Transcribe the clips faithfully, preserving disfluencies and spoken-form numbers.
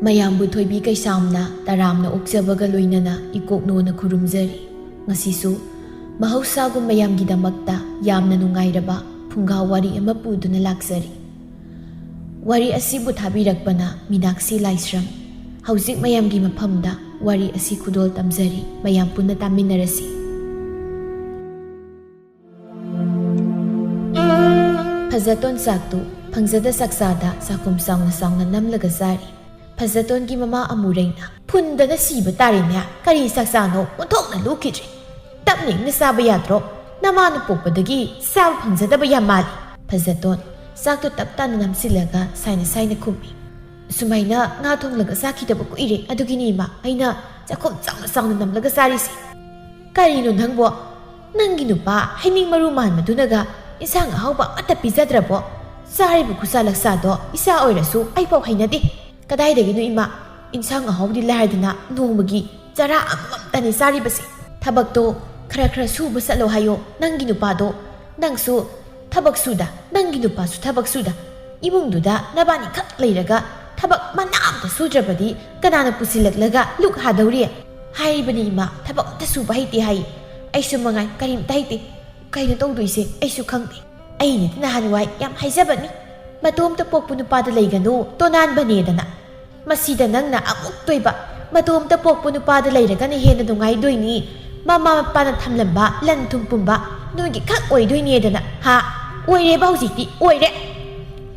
ꯃꯌꯥꯝꯕꯨ ꯊꯣꯏꯕꯤ ꯀꯩꯁꯥꯝꯅ ꯇꯔꯥꯝꯅ ꯑꯣꯛꯆꯕꯒ ꯂꯣꯏꯅꯅ ꯏꯀꯣꯛꯅꯣꯅ ꯈꯨꯔꯨꯝꯖꯔꯤ꯫ ꯉꯁꯤꯁꯨ ꯃꯍꯧꯁꯥꯒꯨꯝ ꯃꯌꯥꯝꯒꯤꯗꯃꯛꯇ ꯌꯥꯝꯅ ꯅꯨꯡꯉꯥꯏꯔꯕ ꯐꯨꯡꯒꯥ ꯋꯥꯔꯤ ꯑꯃ ꯄꯨꯗꯨꯅ ꯂꯥꯛꯆꯔꯤ꯫ ꯋꯥꯔꯤ ꯑꯁꯤꯕꯨ ꯊꯥꯕꯤꯔꯛꯄꯅ ꯃꯤꯅꯥꯛꯁꯤ ꯂꯥꯏꯁ꯭ꯔꯝ꯫ ꯍꯧꯖꯤꯛ ꯃꯌꯥꯝꯒꯤ ꯃꯐꯝꯗ ꯋꯥꯔꯤ ꯑꯁꯤ ꯈꯨꯗꯣꯜ ꯇꯝꯖꯔꯤ, ꯃꯌꯥꯝ ꯄꯨꯟꯅ ꯇꯥꯃꯤꯟꯅꯔꯁꯤ꯫ ꯐꯖꯇꯣꯟ ꯆꯥꯛꯇꯨ ꯐꯪꯖꯗ ꯆꯥꯛꯆꯥꯗ ꯆꯥꯛꯈꯨꯝ ꯆꯥꯎꯅ ꯆꯥꯎꯅ ꯅꯝꯂꯒ ꯆꯥꯔꯤ꯫ ꯐꯖꯇꯣꯟꯒꯤ ꯃꯃꯥ ꯑꯃꯨꯔꯩꯅ, "ꯐꯨꯟꯗꯅ ꯁꯤꯕ ꯇꯥꯔꯦꯅꯦ, ꯀꯔꯤ ꯆꯥꯛꯆꯥꯅꯣ ꯑꯣꯟꯊꯣꯛꯅ ꯂꯨꯈꯤꯗ꯭ꯔꯦ꯫ ꯇꯞꯅ ꯏꯪꯅ ꯆꯥꯕ ꯌꯥꯗ꯭ꯔꯣ? ꯅꯃꯥꯅ ꯄꯣꯛꯄꯗꯒꯤ ꯆꯥꯕ ꯐꯪꯖꯗꯕ ꯌꯥꯝ ꯃꯥꯜꯂꯤ꯫" ꯐꯖꯇꯣꯟ ꯆꯥꯛꯇꯨ ꯇꯞ ꯇꯥꯅ ꯅꯝꯁꯤꯜꯂꯒ ꯁꯥꯏꯅ ꯁꯥꯏꯅ ꯈꯨꯝꯃꯤ꯫ "ꯁꯨꯃꯥꯏꯅ ꯉꯥ ꯊꯣꯡꯂꯒ ꯆꯥꯈꯤꯗꯕ ꯀꯨꯏꯔꯦ, ꯑꯗꯨꯒꯤꯅꯤ ꯏꯃꯥ ꯑꯩꯅ ꯆꯥꯛꯈꯨꯝ ꯆꯥꯎꯅ ꯆꯥꯎꯅ ꯅꯝꯂꯒ ꯆꯥꯔꯤꯁꯦ꯫" "ꯀꯔꯤꯅꯣ ꯅꯪꯕꯣ? ꯅꯪꯒꯤ ꯅꯨꯄꯥ ꯍꯩꯅꯤꯡ ꯃꯔꯨ ꯃꯥꯟꯕꯗꯨꯅꯒ ꯏꯟꯁꯥꯡ ꯑꯍꯥꯎꯕ ꯑꯃꯠꯇ ꯄꯤꯖꯗ꯭ꯔꯕꯣ? ꯆꯥꯔꯤꯕ ꯈꯨꯠꯁꯥ ꯂꯛꯁꯥꯗꯣ ꯏꯆꯥ ꯑꯣꯏꯔꯁꯨ ꯑꯩꯐꯥꯎ ꯍꯩꯅꯗꯦ꯫ ꯀꯗꯥꯏꯗꯒꯤꯅꯣ ꯏꯃꯥ? ꯏꯟꯁꯥꯡ ꯑꯍꯥꯎꯗꯤ ꯂꯥꯏꯔꯗꯅ ꯅꯣꯡꯃꯒꯤ ꯆꯔꯥ ꯑꯃꯃꯝꯇꯅꯤ ꯆꯥꯔꯤꯕꯁꯦ꯫ ꯊꯕꯛꯇꯣ ꯈꯔ ꯈꯔ ꯁꯨꯕ ꯆꯠꯂꯣ ꯍꯥꯏꯌꯣ ꯅꯪꯒꯤ ꯅꯨꯄꯥꯗꯣ꯫ ꯅꯪꯁꯨ ꯊꯕꯛ ꯁꯨꯗ, ꯅꯪꯒꯤ ꯅꯨꯄꯥꯁꯨ ꯊꯕꯛ ꯁꯨꯗ꯫ ꯏꯃꯨꯡꯗꯨꯗ ꯅꯕꯥꯅꯤꯈꯛ ꯂꯩꯔꯒ ꯊꯕꯛ ꯃꯅꯥ ꯑꯝꯇ ꯁꯨꯗ꯭ꯔꯕꯗꯤ ꯀꯅꯥꯅ ꯄꯨꯁꯤꯜꯂꯛꯂꯒ ꯂꯨꯛ ꯍꯥꯗꯧꯔꯤ?" ꯍꯥꯏꯔꯤꯕꯅꯤ ꯏꯃꯥ, "ꯊꯕꯛ ꯑꯝꯇ ꯁꯨꯕ ꯍꯩꯇꯦ ꯍꯥꯏꯌꯦ꯫ ꯑꯩꯁꯨ ꯃꯉꯥꯏ ꯀꯔꯤꯝꯇ ꯍꯩꯇꯦ꯫ ꯀꯩꯅꯣ ꯇꯧꯗꯣꯏꯁꯦ ꯑꯩꯁꯨ ꯈꯪꯗꯦ꯫ ꯑꯩꯅꯗꯤ ꯅꯍꯥꯟꯋꯥꯏ ꯌꯥꯝ ꯍꯥꯏꯖꯕꯅꯤ, ꯃꯇꯣꯝꯇ ꯄꯣꯛꯄ ꯅꯨꯄꯥꯗ ꯂꯩꯒꯅꯨ, ꯇꯣꯅꯥꯟꯕꯅꯦꯗꯅ꯫ ꯃꯁꯤꯗ ꯅꯪꯅ ꯑꯃꯨꯛꯇꯣꯏꯕ, ꯃꯇꯣꯝꯇ ꯄꯣꯛꯄ ꯅꯨꯄꯥꯗ ꯂꯩꯔꯒꯅ ꯍꯦꯟꯅ ꯅꯨꯡꯉꯥꯏꯗꯣꯏꯅꯤ, ꯃꯃꯥ ꯃꯄꯥꯅ ꯊꯝꯂꯝꯕ ꯂꯟ ꯊꯨꯝ ꯄꯨꯝꯕ ꯅꯣꯏꯒꯤ ꯈꯛ ꯑꯣꯏꯗꯣꯏꯅꯦꯗꯅ, ꯍꯥ? ꯑꯣꯏꯔꯦꯕ ꯍꯧꯖꯤꯛꯇꯤ, ꯑꯣꯏꯔꯦ꯫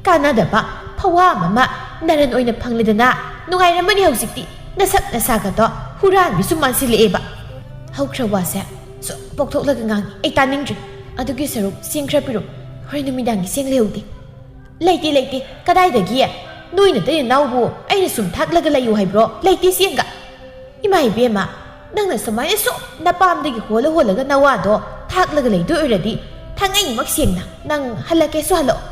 ꯀꯥꯟꯅꯗꯕ ꯐꯋꯥ ꯑꯃ ꯅꯔꯟ ꯑꯣꯏꯅ ꯐꯪꯂꯦꯗꯅ, ꯅꯨꯡꯉꯥꯏꯔꯝꯃꯅꯤ ꯍꯧꯖꯤꯛꯇꯤ꯫ ꯅꯁꯛ ꯅꯁꯥꯒꯗꯣ ꯍꯨꯔꯥꯟꯕꯤꯁꯨ ꯃꯥꯟꯁꯤꯜꯂꯛꯑꯦꯕ꯫" "ꯍꯧꯈ꯭ꯔ ꯋꯥꯁꯦ ꯁꯨꯝ ꯄꯣꯛꯊꯣꯛꯂꯒ ꯉꯥꯡꯉꯤ, ꯑꯩ ꯇꯥꯅꯤꯡꯗ꯭ꯔꯦ꯫ ꯑꯗꯨꯒꯤ ꯁꯔꯨꯛ ꯆꯦꯡ ꯈꯔ ꯄꯤꯔꯣ, ꯍꯣꯔꯦꯟ ꯅꯨꯃꯤꯗꯥꯡꯒꯤ ꯆꯦꯡ ꯂꯩꯍꯧꯗꯦ꯫" "ꯂꯩꯇꯦ, ꯂꯩꯇꯦ꯫ ꯀꯗꯥꯏꯗꯒꯤ? ꯅꯣꯏ ꯅꯇꯩ ꯅꯅꯥꯎꯕꯨ ꯑꯩꯅ ꯁꯨꯝ ꯊꯥꯛꯂꯒ ꯂꯩꯌꯨ ꯍꯥꯏꯕ꯭ꯔꯣ? ꯂꯩꯇꯦ ꯆꯦꯡꯒ꯫" "ꯏꯃꯥ ꯏꯕꯦꯝꯃ, ꯅꯪꯅ ꯁꯨꯃꯥꯏꯅ ꯁꯨꯝ ꯅꯄꯥꯝꯗꯒꯤ ꯍꯣꯜꯂ ꯍꯣꯜꯂꯒ ꯅꯋꯥꯗꯣ ꯊꯥꯛꯂꯒ ꯂꯩꯗꯣꯏ ꯑꯣꯏꯔꯗꯤ, ꯊꯥꯡꯉꯩꯃꯛ ꯁꯦꯡꯅ ꯅꯪ ꯍꯜꯂꯛꯀꯦꯁꯨ ꯍꯜꯂꯛꯑꯣ꯫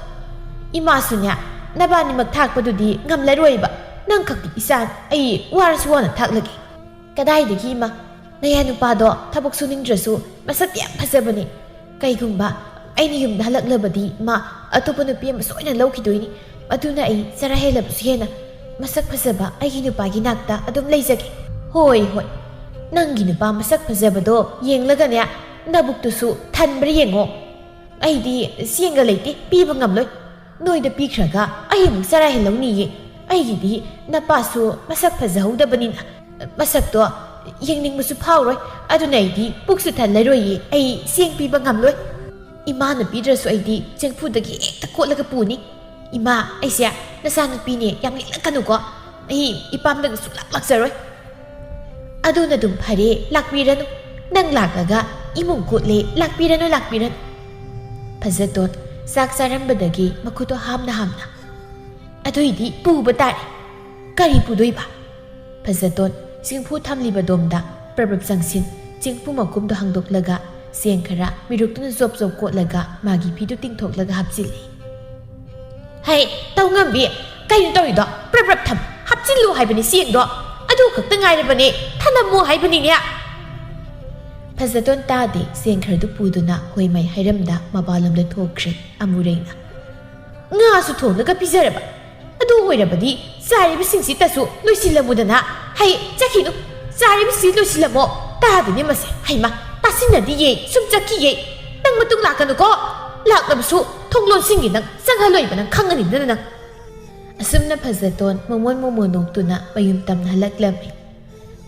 ꯏꯃꯥꯁꯨꯅꯦ, ꯅꯕꯥꯅꯤꯃꯛ ꯊꯥꯛꯄꯗꯨꯗꯤ ꯉꯝꯂꯔꯣꯏꯕ꯫ ꯅꯪ ꯈꯛꯇꯤ ꯏꯆꯥ, ꯑꯩ ꯋꯥꯔꯁꯨ ꯋꯥꯅ ꯊꯥꯛꯂꯒꯦ꯫" "ꯀꯗꯥꯏꯗꯒꯤ ꯏꯃꯥ? ꯅꯌꯥ ꯅꯨꯄꯥꯗꯣ ꯊꯕꯛ ꯁꯨꯅꯤꯡꯗ꯭ꯔꯁꯨ ꯃꯁꯛꯇꯤ ꯌꯥꯝ ꯐꯖꯕꯅꯤ꯫ ꯀꯩꯒꯨꯝꯕ ꯑꯩꯅ ꯌꯨꯝꯗ ꯍꯜꯂꯛꯂꯕꯗꯤ ꯃꯥ ꯑꯇꯣꯞꯄ ꯅꯨꯄꯤ ꯑꯃ ꯁꯣꯏꯅ ꯂꯧꯈꯤꯗꯣꯏꯅꯤ꯫ ꯑꯗꯨꯅ ꯑꯩ ꯆꯔꯥ ꯍꯦꯜꯂꯕꯁꯨ ꯍꯦꯟꯅ ꯃꯁꯛ ꯐꯖꯕ ꯑꯩꯒꯤ ꯅꯨꯄꯥꯒꯤ ꯅꯥꯛꯇ ꯑꯗꯨꯝ ꯂꯩꯖꯒꯦ꯫ ꯍꯣꯏ, ꯍꯣꯏ, ꯅꯪꯒꯤ ꯅꯨꯄꯥ ꯃꯁꯛ ꯐꯖꯕꯗꯣ ꯌꯦꯡꯂꯒꯅꯦ, ꯅꯕꯨꯛꯇꯨꯁꯨ ꯊꯟꯕ꯭ꯔꯥ ꯌꯦꯡꯉꯣ꯫ ꯑꯩꯗꯤ ꯆꯦꯡꯒ ꯂꯩꯇꯦ, ꯄꯤꯕ ꯉꯝꯂꯣꯏ꯫ ꯅꯣꯏꯗ ꯄꯤꯈ꯭ꯔꯒ ꯑꯩ ꯑꯃꯨꯛ ꯆꯔꯥ ꯍꯦꯜꯍꯧꯅꯤꯌꯦ꯫ ꯑꯩꯒꯤꯗꯤ ꯅꯄꯥꯁꯨ ꯃꯁꯛ ꯐꯖꯍꯧꯗꯕꯅꯤꯅ ꯃꯁꯛꯇꯣ ꯌꯦꯡꯅꯤꯡꯕꯁꯨ ꯐꯥꯎꯔꯣꯏ꯫ ꯑꯗꯨꯅ ꯑꯩꯗꯤ ꯄꯨꯛꯁꯨ ꯊꯜꯂꯔꯣꯏꯌꯦ꯫ ꯑꯩ ꯆꯦꯡ ꯄꯤꯕ ꯉꯝꯂꯣꯏ꯫ ꯏꯃꯥꯅ ꯄꯤꯗ꯭ꯔꯁꯨ ꯑꯩꯗꯤ ꯆꯦꯡꯐꯨꯗꯒꯤ ꯍꯦꯛꯇ ꯀꯣꯠꯂꯒ ꯄꯨꯅꯤ꯫ ꯏꯃꯥ, ꯑꯩꯁꯦ ꯅꯆꯥꯅꯨꯄꯤꯅꯦ, ꯌꯥꯝ ꯂꯤꯛꯂꯛꯀꯅꯨꯀꯣ꯫ ꯑꯩ ꯏꯄꯥꯝꯗꯒ ꯁꯨꯡꯂꯥꯛ ꯂꯥꯛꯆꯔꯣꯏ꯫ ꯑꯗꯨꯅ ꯑꯗꯨꯝ ꯐꯔꯦ, ꯂꯥꯛꯄꯤꯔꯅꯨ꯫ ꯅꯪ ꯂꯥꯛꯂꯒ ꯏꯃꯨꯡ ꯀꯨꯠꯂꯦ, ꯂꯥꯛꯄꯤꯔꯅꯨ, ꯂꯥꯛꯄꯤꯔꯅꯨ꯫ ꯐꯖꯇꯣꯟ ꯆꯥꯛ ꯆꯥꯔꯝꯕꯗꯒꯤ ꯃꯈꯨꯠꯇꯣ ꯍꯥꯝꯅ ꯍꯥꯝꯅ, "ꯑꯗꯨꯏꯗꯤ ꯄꯨꯕ ꯇꯥꯔꯦ꯫ ꯀꯔꯤ ꯄꯨꯗꯣꯏꯕ?" ꯐꯖꯇꯣꯟ ꯆꯦꯡꯐꯨ ꯊꯝꯂꯤꯕ ꯗꯣꯝꯗ ꯄ꯭ꯔꯞ ꯄ꯭ꯔꯞ ꯆꯪꯁꯤꯟ, ꯆꯦꯡꯐꯨ ꯃꯈꯨꯝꯗꯣ ꯍꯥꯡꯗꯣꯛꯂꯒ ꯆꯦꯡ ꯈꯔ ꯃꯤꯔꯨꯛꯇꯨꯅ ꯖꯣꯞ ꯖꯣꯞ ꯀꯣꯠꯂꯒ ꯃꯥꯒꯤ ꯐꯤꯗꯨ ꯇꯤꯡꯊꯣꯛꯂꯒ ꯍꯥꯞꯆꯤꯜꯂꯤ꯫ "ꯍꯩ, ꯇꯧꯉꯝꯕꯤ, ꯀꯩꯅꯣ ꯇꯧꯔꯤꯗꯣ? ꯄ꯭ꯔꯞ ꯄ꯭ꯔꯞ ꯊꯝ, ꯍꯥꯞꯆꯤꯜꯂꯨ ꯍꯥꯏꯕꯅꯤ ꯆꯦꯡꯗꯣ꯫ ꯑꯗꯨ ꯈꯛꯇ ꯉꯥꯏꯔꯕꯅꯦ, ꯊꯅꯝꯃꯣ ꯍꯥꯏꯕꯅꯤꯅꯦ꯫" ꯐꯖꯇꯣꯟ ꯇꯥꯗꯦ, ꯆꯦꯡ ꯈꯔꯗꯨ ꯄꯨꯗꯨꯅ ꯍꯣꯏꯃꯥꯏ ꯍꯥꯏꯔꯝꯗ ꯃꯄꯥꯟꯂꯣꯝꯗ ꯊꯣꯛꯈ꯭ꯔꯦ ꯑꯃꯨꯔꯩꯅ꯫ "ꯉꯥꯁꯨ ꯊꯣꯡꯂꯒ ꯄꯤꯖꯔꯕ꯫ ꯑꯗꯨ ꯑꯣꯏꯔꯕꯗꯤ ꯆꯥꯔꯤꯕꯁꯤꯡꯁꯤꯇꯁꯨ ꯂꯣꯏꯁꯤꯜꯂꯝꯃꯨꯗꯅ꯫ ꯍꯩ, ꯆꯠꯈꯤꯅꯨ, ꯆꯥꯔꯤꯕꯁꯤ ꯂꯣꯏꯁꯤꯜꯂꯝꯃꯣ꯫" "ꯇꯥꯗꯦꯅꯦ ꯃꯁꯦ, ꯍꯩꯃ, ꯇꯥꯁꯤꯟꯅꯗꯤꯌꯦ, ꯁꯨꯝ ꯆꯠꯈꯤꯌꯦ꯫ ꯅꯪ ꯃꯇꯨꯡ ꯂꯥꯛꯀꯅꯨꯀꯣ꯫ ꯂꯥꯛꯂꯕꯁꯨ ꯊꯣꯡ ꯂꯣꯟꯁꯤꯟꯒꯦ, ꯅꯪ ꯆꯪꯍꯜꯂꯣꯏꯕ ꯅꯪ ꯈꯪꯒꯅꯤꯗꯅ ꯅꯪ꯫" ꯑꯁꯨꯝꯅ ꯐꯖꯇꯣꯟ ꯃꯣꯃꯣꯟ ꯃꯣꯃꯣꯟ ꯅꯣꯛꯇꯨꯅ ꯃꯌꯨꯝ ꯇꯝꯅ ꯍꯜꯂꯛꯂꯝꯃꯤ꯫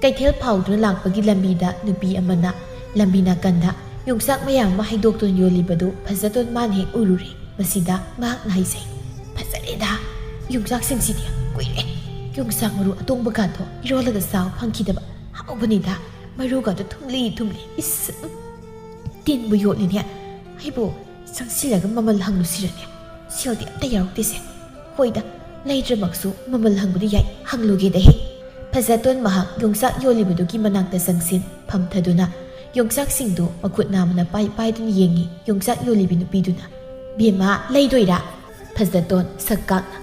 ꯀꯩꯊꯦꯜ ꯐꯥꯎꯗꯨꯅ ꯂꯥꯛꯄꯒꯤ ꯂꯝꯕꯤꯗ ꯅꯨꯄꯤ ꯑꯃꯅ ꯂꯝꯕꯤ ꯅꯥꯀꯟꯗ ꯌꯣꯡꯆꯥꯛ ꯃꯌꯥꯝ ꯑꯃ ꯍꯩꯗꯣꯛꯇꯨꯅ ꯌꯣꯜꯂꯤꯕꯗꯨ ꯐꯖꯇꯣꯟ ꯃꯥꯅ ꯍꯦꯛ ꯎꯔꯨꯔꯦ꯫ ꯃꯁꯤꯗ ꯃꯍꯥꯛꯅ ꯍꯥꯏꯖꯩ, "ꯐꯖꯔꯦꯗ, ꯌꯣꯡꯆꯥꯛꯁꯤꯡꯁꯤꯗꯤ꯫ ꯀꯨꯏꯔꯦ ꯌꯣꯡꯆꯥꯛ ꯃꯔꯨ ꯑꯇꯣꯡꯕꯒꯗꯣ ꯏꯔꯣꯜꯂꯒ ꯆꯥꯕ ꯐꯪꯈꯤꯗꯕ꯫ ꯍꯥꯎꯕꯅꯤꯗ, ꯃꯔꯨꯒꯗꯣ ꯊꯨꯝꯂꯤ ꯊꯨꯝꯂꯤ꯫ ꯏꯁ, ꯎꯝ, ꯇꯤꯟꯕꯨ ꯌꯣꯠꯂꯤꯅꯦ꯫ ꯑꯩꯕꯨ ꯆꯪꯁꯤꯜꯂꯒ ꯃꯃꯜ ꯍꯪꯂꯨꯁꯤꯔꯅꯦ? ꯁꯦꯜꯗꯤ ꯑꯝꯇ ꯌꯥꯎꯔꯛꯇꯦꯁꯦ꯫ ꯍꯣꯏꯗ, ꯂꯩꯗ꯭ꯔꯃꯛꯁꯨ ꯃꯃꯜ ꯍꯪꯕꯗꯤ ꯌꯥꯏ, ꯍꯪꯂꯨꯒꯦꯗ ꯍꯦ꯫" ꯐꯖꯇꯣꯟ ꯃꯍꯥꯛ ꯌꯣꯡꯆꯥꯛ ꯌꯣꯜꯂꯤꯕꯗꯨꯒꯤ ꯃꯅꯥꯛꯇ ꯆꯪꯁꯤꯟ ꯐꯝꯊꯗꯨꯅ ꯌꯣꯡꯆꯥꯛꯁꯤꯡꯗꯨ ꯃꯈꯨꯠ ꯅꯥꯝꯃꯅ ꯄꯥꯏ ꯄꯥꯏꯗꯨꯅ ꯌꯦꯡꯉꯤ꯫ ꯌꯣꯡꯆꯥꯛ ꯌꯣꯜꯂꯤꯕꯤ ꯅꯨꯄꯤꯗꯨꯅ, "ꯕꯦꯝꯃ, ꯂꯩꯗꯣꯏꯔꯥ?" ꯐꯖꯇꯣꯟ ꯁꯛ ꯀꯥꯛꯅ,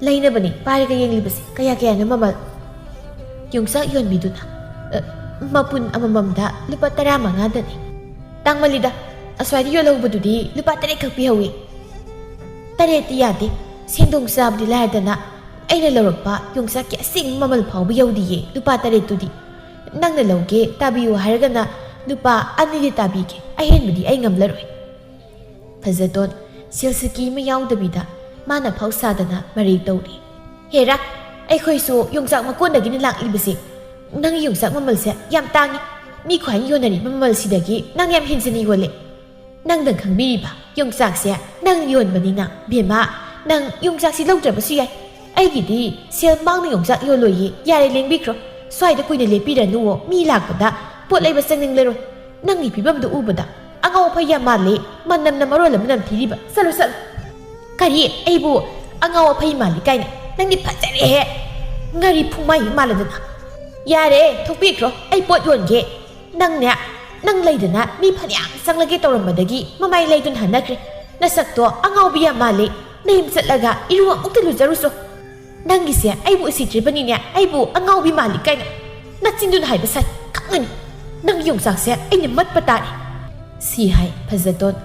"ꯂꯩꯅꯕꯅꯤ, ꯄꯥꯏꯔꯒ ꯌꯦꯡꯂꯤꯕꯁꯤ꯫ ꯀꯌꯥ ꯀꯌꯥꯅꯣ ꯃꯃꯜ?" ꯌꯣꯡꯆꯥꯛ ꯌꯣꯟꯕꯤꯗꯨꯅ, "ꯑ, ꯃꯄꯨꯟ ꯑꯃꯃꯝꯗ ꯂꯨꯄꯥ ꯇꯔꯥꯃꯉꯥꯗꯅꯤ꯫" "ꯇꯥꯡꯃꯜꯂꯤꯗ, ꯑꯁ꯭ꯋꯥꯏꯗ ꯌꯣꯜꯍꯧꯕꯗꯨꯗꯤ ꯂꯨꯄꯥ ꯇꯔꯦꯠ ꯈꯛ ꯄꯤꯍꯧꯏ꯫" "ꯇꯔꯦꯠꯇꯤ ꯌꯥꯗꯦ, ꯁꯦꯟꯗꯣꯡ ꯆꯥꯕꯗꯤ ꯂꯥꯏꯔꯗꯅ꯫ ꯑꯩꯅ ꯂꯧꯔꯛꯄ ꯌꯣꯡꯆꯥꯛꯀꯤ ꯑꯁꯦꯡꯕ ꯃꯃꯜ ꯐꯥꯎꯕ ꯌꯧꯗꯤꯌꯦ ꯂꯨꯄꯥ ꯇꯔꯦꯠꯇꯨꯗꯤ꯫ ꯅꯪꯅ ꯂꯧꯒꯦ ꯇꯥꯕꯤꯌꯨ ꯍꯥꯏꯔꯒꯅ ꯂꯨꯄꯥ ꯑꯅꯤꯗꯤ ꯇꯥꯕꯤꯒꯦ, ꯑꯍꯦꯟꯕꯗꯤ ꯑꯩ ꯉꯝꯂꯔꯣꯏ꯫ ꯐꯖꯇꯣꯟ ꯁꯦꯜꯁꯤꯀꯤ ꯑꯃ ꯌꯥꯎꯗꯕꯤꯗ ꯃꯥꯅ ꯐꯥꯎ ꯁꯥꯗꯅ ꯃꯔꯩ ꯇꯧꯔꯤ꯫ ꯍꯦꯔꯥ, ꯑꯩꯈꯣꯏꯁꯨ ꯌꯣꯡꯆꯥꯛ ꯃꯀꯣꯟꯗꯒꯤꯅ ꯂꯥꯛꯂꯤꯕꯁꯦ꯫ ꯅꯪꯒꯤ ꯌꯣꯡꯆꯥꯛ ꯃꯃꯜꯁꯦ ꯌꯥꯝ ꯇꯥꯡꯉꯤ꯫ ꯃꯤ ꯈ꯭ꯋꯥꯏꯅ ꯌꯣꯟꯅꯔꯤꯕ ꯃꯃꯜꯁꯤꯗꯒꯤ ꯅꯪ ꯌꯥꯝ ꯍꯦꯟꯖꯤꯟꯅ ꯌꯣꯜꯂꯦ꯫ ꯅꯪꯗꯪ ꯈꯪꯕꯤꯔꯤꯕ ꯌꯣꯡꯆꯥꯛꯁꯦ ꯅꯪ ꯌꯣꯟꯕꯅꯤꯅ, ꯕꯦꯝꯃ, ꯅꯪ ꯌꯣꯡꯆꯥꯛꯁꯤ ꯂꯧꯗ꯭ꯔꯕꯁꯨ ꯌꯥꯏ꯫ ꯑꯩꯒꯤꯗꯤ ꯁꯦꯜ ꯃꯥꯡꯅ ꯌꯣꯡꯆꯥꯛ ꯌꯣꯜꯂꯣꯏꯌꯦ꯫ ꯌꯥꯔꯦ, ꯂꯦꯡꯕꯤꯈ꯭ꯔꯣ꯫ ꯁ꯭ꯋꯥꯏꯗ ꯀꯨꯏꯅ ꯂꯦꯞꯄꯤꯔꯅꯨꯋꯣ, ꯃꯤ ꯂꯥꯛꯄꯗ ꯄꯣꯠ ꯂꯩꯕ ꯆꯪꯅꯤꯡꯂꯔꯣꯏ꯫ ꯅꯪꯒꯤ ꯐꯤꯕꯝꯗꯨ ꯎꯕꯗ ꯑꯉꯥꯎ ꯑꯐꯩ ꯌꯥꯝ ꯃꯥꯜꯂꯦ꯫ ꯃꯅꯝꯅ ꯃꯔꯣꯜ ꯑꯃ ꯅꯝꯊꯤꯔꯤꯕ꯫ ꯆꯠꯂꯣ, ꯆꯠꯂꯣ꯫ ꯀꯔꯤ? ꯑꯩꯕꯨ ꯑꯉꯥꯎ ꯑꯐꯩ ꯃꯥꯜꯂꯤ ꯀꯥꯏꯅ? ꯅꯪꯗꯤ ꯐꯖꯔꯦꯍꯦ꯫ ꯉꯥꯔꯤ ꯐꯨꯃꯥꯏ ꯃꯥꯜꯂꯗꯅ꯫ ꯌꯥꯔꯦ, ꯊꯣꯛꯄꯤꯈ꯭ꯔꯣ꯫ ꯑꯩ ꯄꯣꯠ ꯌꯣꯟꯒꯦ꯫ ꯅꯪꯅꯦ, ꯅꯪ ꯂꯩꯗꯅ ꯃꯤ ꯐꯅꯌꯥꯝ ꯆꯪꯂꯒꯦ ꯇꯧꯔꯝꯕꯗꯒꯤ ꯃꯃꯥꯏ ꯂꯩꯗꯨꯅ ꯍꯟꯅꯈ꯭ꯔꯦ꯫ ꯅꯁꯛꯇꯣ ꯑꯉꯥꯎꯕꯤ ꯌꯥꯝ ꯃꯥꯜꯂꯤ꯫ ꯅꯌꯨꯝ ꯆꯠꯂꯒ ꯏꯔꯨ ꯑꯃꯨꯛꯇ ꯂꯨꯖꯔꯨꯆꯣ꯫ ꯅꯪꯒꯤꯁꯦ ꯑꯩꯕꯨ ꯎꯁꯤꯠꯇ꯭ꯔꯤꯕꯅꯤꯅꯦ, ꯑꯩꯕꯨ ꯑꯉꯥꯎꯕꯤ ꯃꯥꯜꯂꯤ ꯀꯥꯏꯅ꯫ ꯅꯆꯤꯟꯗꯨꯅ ꯍꯥꯏꯕ ꯁꯥꯏ, ꯈꯪꯒꯅꯤ꯫ ꯅꯪꯒꯤ ꯌꯣꯡꯆꯥꯛꯁꯦ ꯑꯩꯅ ꯃꯠꯄ ꯇꯥꯔꯦ꯫ ꯁꯤ ꯍꯥꯏ ꯐꯖꯇꯣꯟ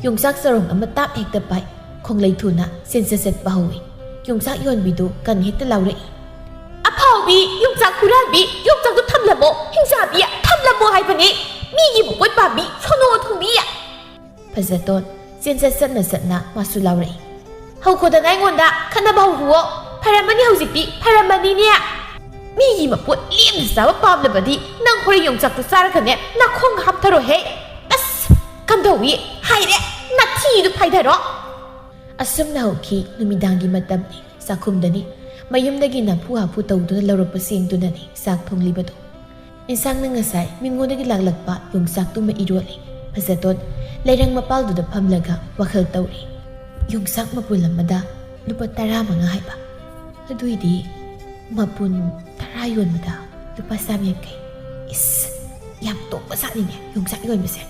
ꯌꯣꯡꯆꯥꯛ ꯆꯔꯣꯡ ꯑꯃ ꯇꯥꯞ ꯍꯦꯛꯇ ꯄꯥꯏ꯫ ꯈꯣꯡꯂꯩ ꯊꯨꯅ ꯆꯦꯟꯆꯠ ꯆꯠꯄ ꯍꯧꯏ꯫ ꯌꯣꯡꯆꯥꯛ ꯌꯣꯟꯕꯤꯗꯨ ꯀꯟ ꯍꯦꯛꯇ ꯂꯥꯎꯔꯛꯏ꯫ "ꯑꯐꯥꯎꯕꯤ, ꯌꯣꯡꯆꯥꯛ ꯍꯨꯔꯥꯟꯕꯤ, ꯌꯣꯡꯆꯥꯛꯇꯨ ꯊꯝꯂꯝꯃꯣ, ꯍꯤꯡꯆꯥꯕꯤ, ꯊꯝꯂꯝꯃꯣ ꯍꯥꯏꯕꯅꯦ꯫ ꯃꯤꯒꯤ ꯃꯄꯣꯠ ꯄꯥꯝꯕꯤ, ꯁꯣꯅꯣ ꯊꯨꯡꯕꯤ!" ꯐꯖꯇꯣꯟ ꯆꯦꯟꯆꯠ ꯆꯠꯅ ꯆꯠꯅ ꯃꯥꯁꯨ ꯂꯥꯎꯔꯛꯏ꯫ "ꯍꯧꯈꯣꯗꯅ ꯑꯩꯉꯣꯟꯗ ꯈꯠꯅꯕ ꯍꯧꯔꯨꯑꯣ꯫ ꯐꯔꯝꯃꯅꯤ ꯍꯧꯖꯤꯛꯇꯤ, ꯐꯔꯝꯃꯅꯤꯅꯦ꯫ ꯃꯤꯒꯤ ꯃꯄꯣꯠ ꯂꯦꯝꯅ ꯆꯥꯕ ꯄꯥꯝꯂꯕꯗꯤ ꯅꯪ ꯍꯣꯔꯦꯟ ꯌꯣꯡꯆꯥꯛꯇꯨ ꯆꯥꯔꯒꯅꯦ ꯅꯈꯣꯡ ꯍꯥꯝꯊꯔꯣꯍꯦ꯫ ꯑꯁ, ꯀꯝꯗꯧꯏ? ꯍꯥꯏꯔꯦ, ꯅꯊꯤꯗꯨ ꯐꯥꯏꯊꯔꯣ!" ꯑꯁꯨꯝꯅ ꯍꯧꯈꯤ ꯅꯨꯃꯤꯗꯥꯡꯒꯤ ꯃꯇꯝꯅꯤ꯫ ꯆꯥꯛꯈꯨꯝꯗꯅꯤ꯫ ꯃꯌꯨꯝꯗꯒꯤ ꯅꯝꯐꯨ ꯍꯥꯐꯨ ꯇꯧꯗꯨꯅ ꯂꯧꯔꯛꯄ ꯆꯦꯡꯗꯨꯅꯅꯤ ꯆꯥꯛ ꯊꯣꯡꯂꯤꯕꯗꯨ꯫ ꯏꯟꯁꯥꯡꯅ ꯉꯁꯥꯏ ꯃꯤꯉꯣꯟꯗꯒꯤ ꯂꯥꯛꯂꯛꯄ ꯌꯣꯡꯆꯥꯛꯇꯨꯃ ꯏꯔꯣꯜꯂꯤ꯫ ꯐꯖꯇꯣꯟ ꯂꯩꯔꯪ ꯃꯄꯥꯜꯗꯨꯗ ꯐꯝꯂꯒ ꯋꯥꯈꯜ ꯇꯧꯔꯤ꯫ ꯌꯣꯡꯆꯥꯛ ꯃꯄꯨꯟ ꯑꯃꯗ ꯂꯨꯄꯥ ꯇꯔꯥꯃꯉꯥ ꯍꯥꯏꯕ꯫ ꯑꯗꯨꯏꯗꯤ ꯃꯄꯨꯟ ꯇꯔꯥ ꯌꯣꯟꯕꯗ ꯂꯨꯄꯥ ꯆꯥꯝ ꯌꯥꯡꯈꯩ꯫ ꯏꯁ, ꯌꯥꯝ ꯇꯣꯡꯕ ꯖꯥꯠꯅꯤꯅꯦ ꯌꯣꯡꯆꯥꯛ ꯌꯣꯟꯕꯁꯦ꯫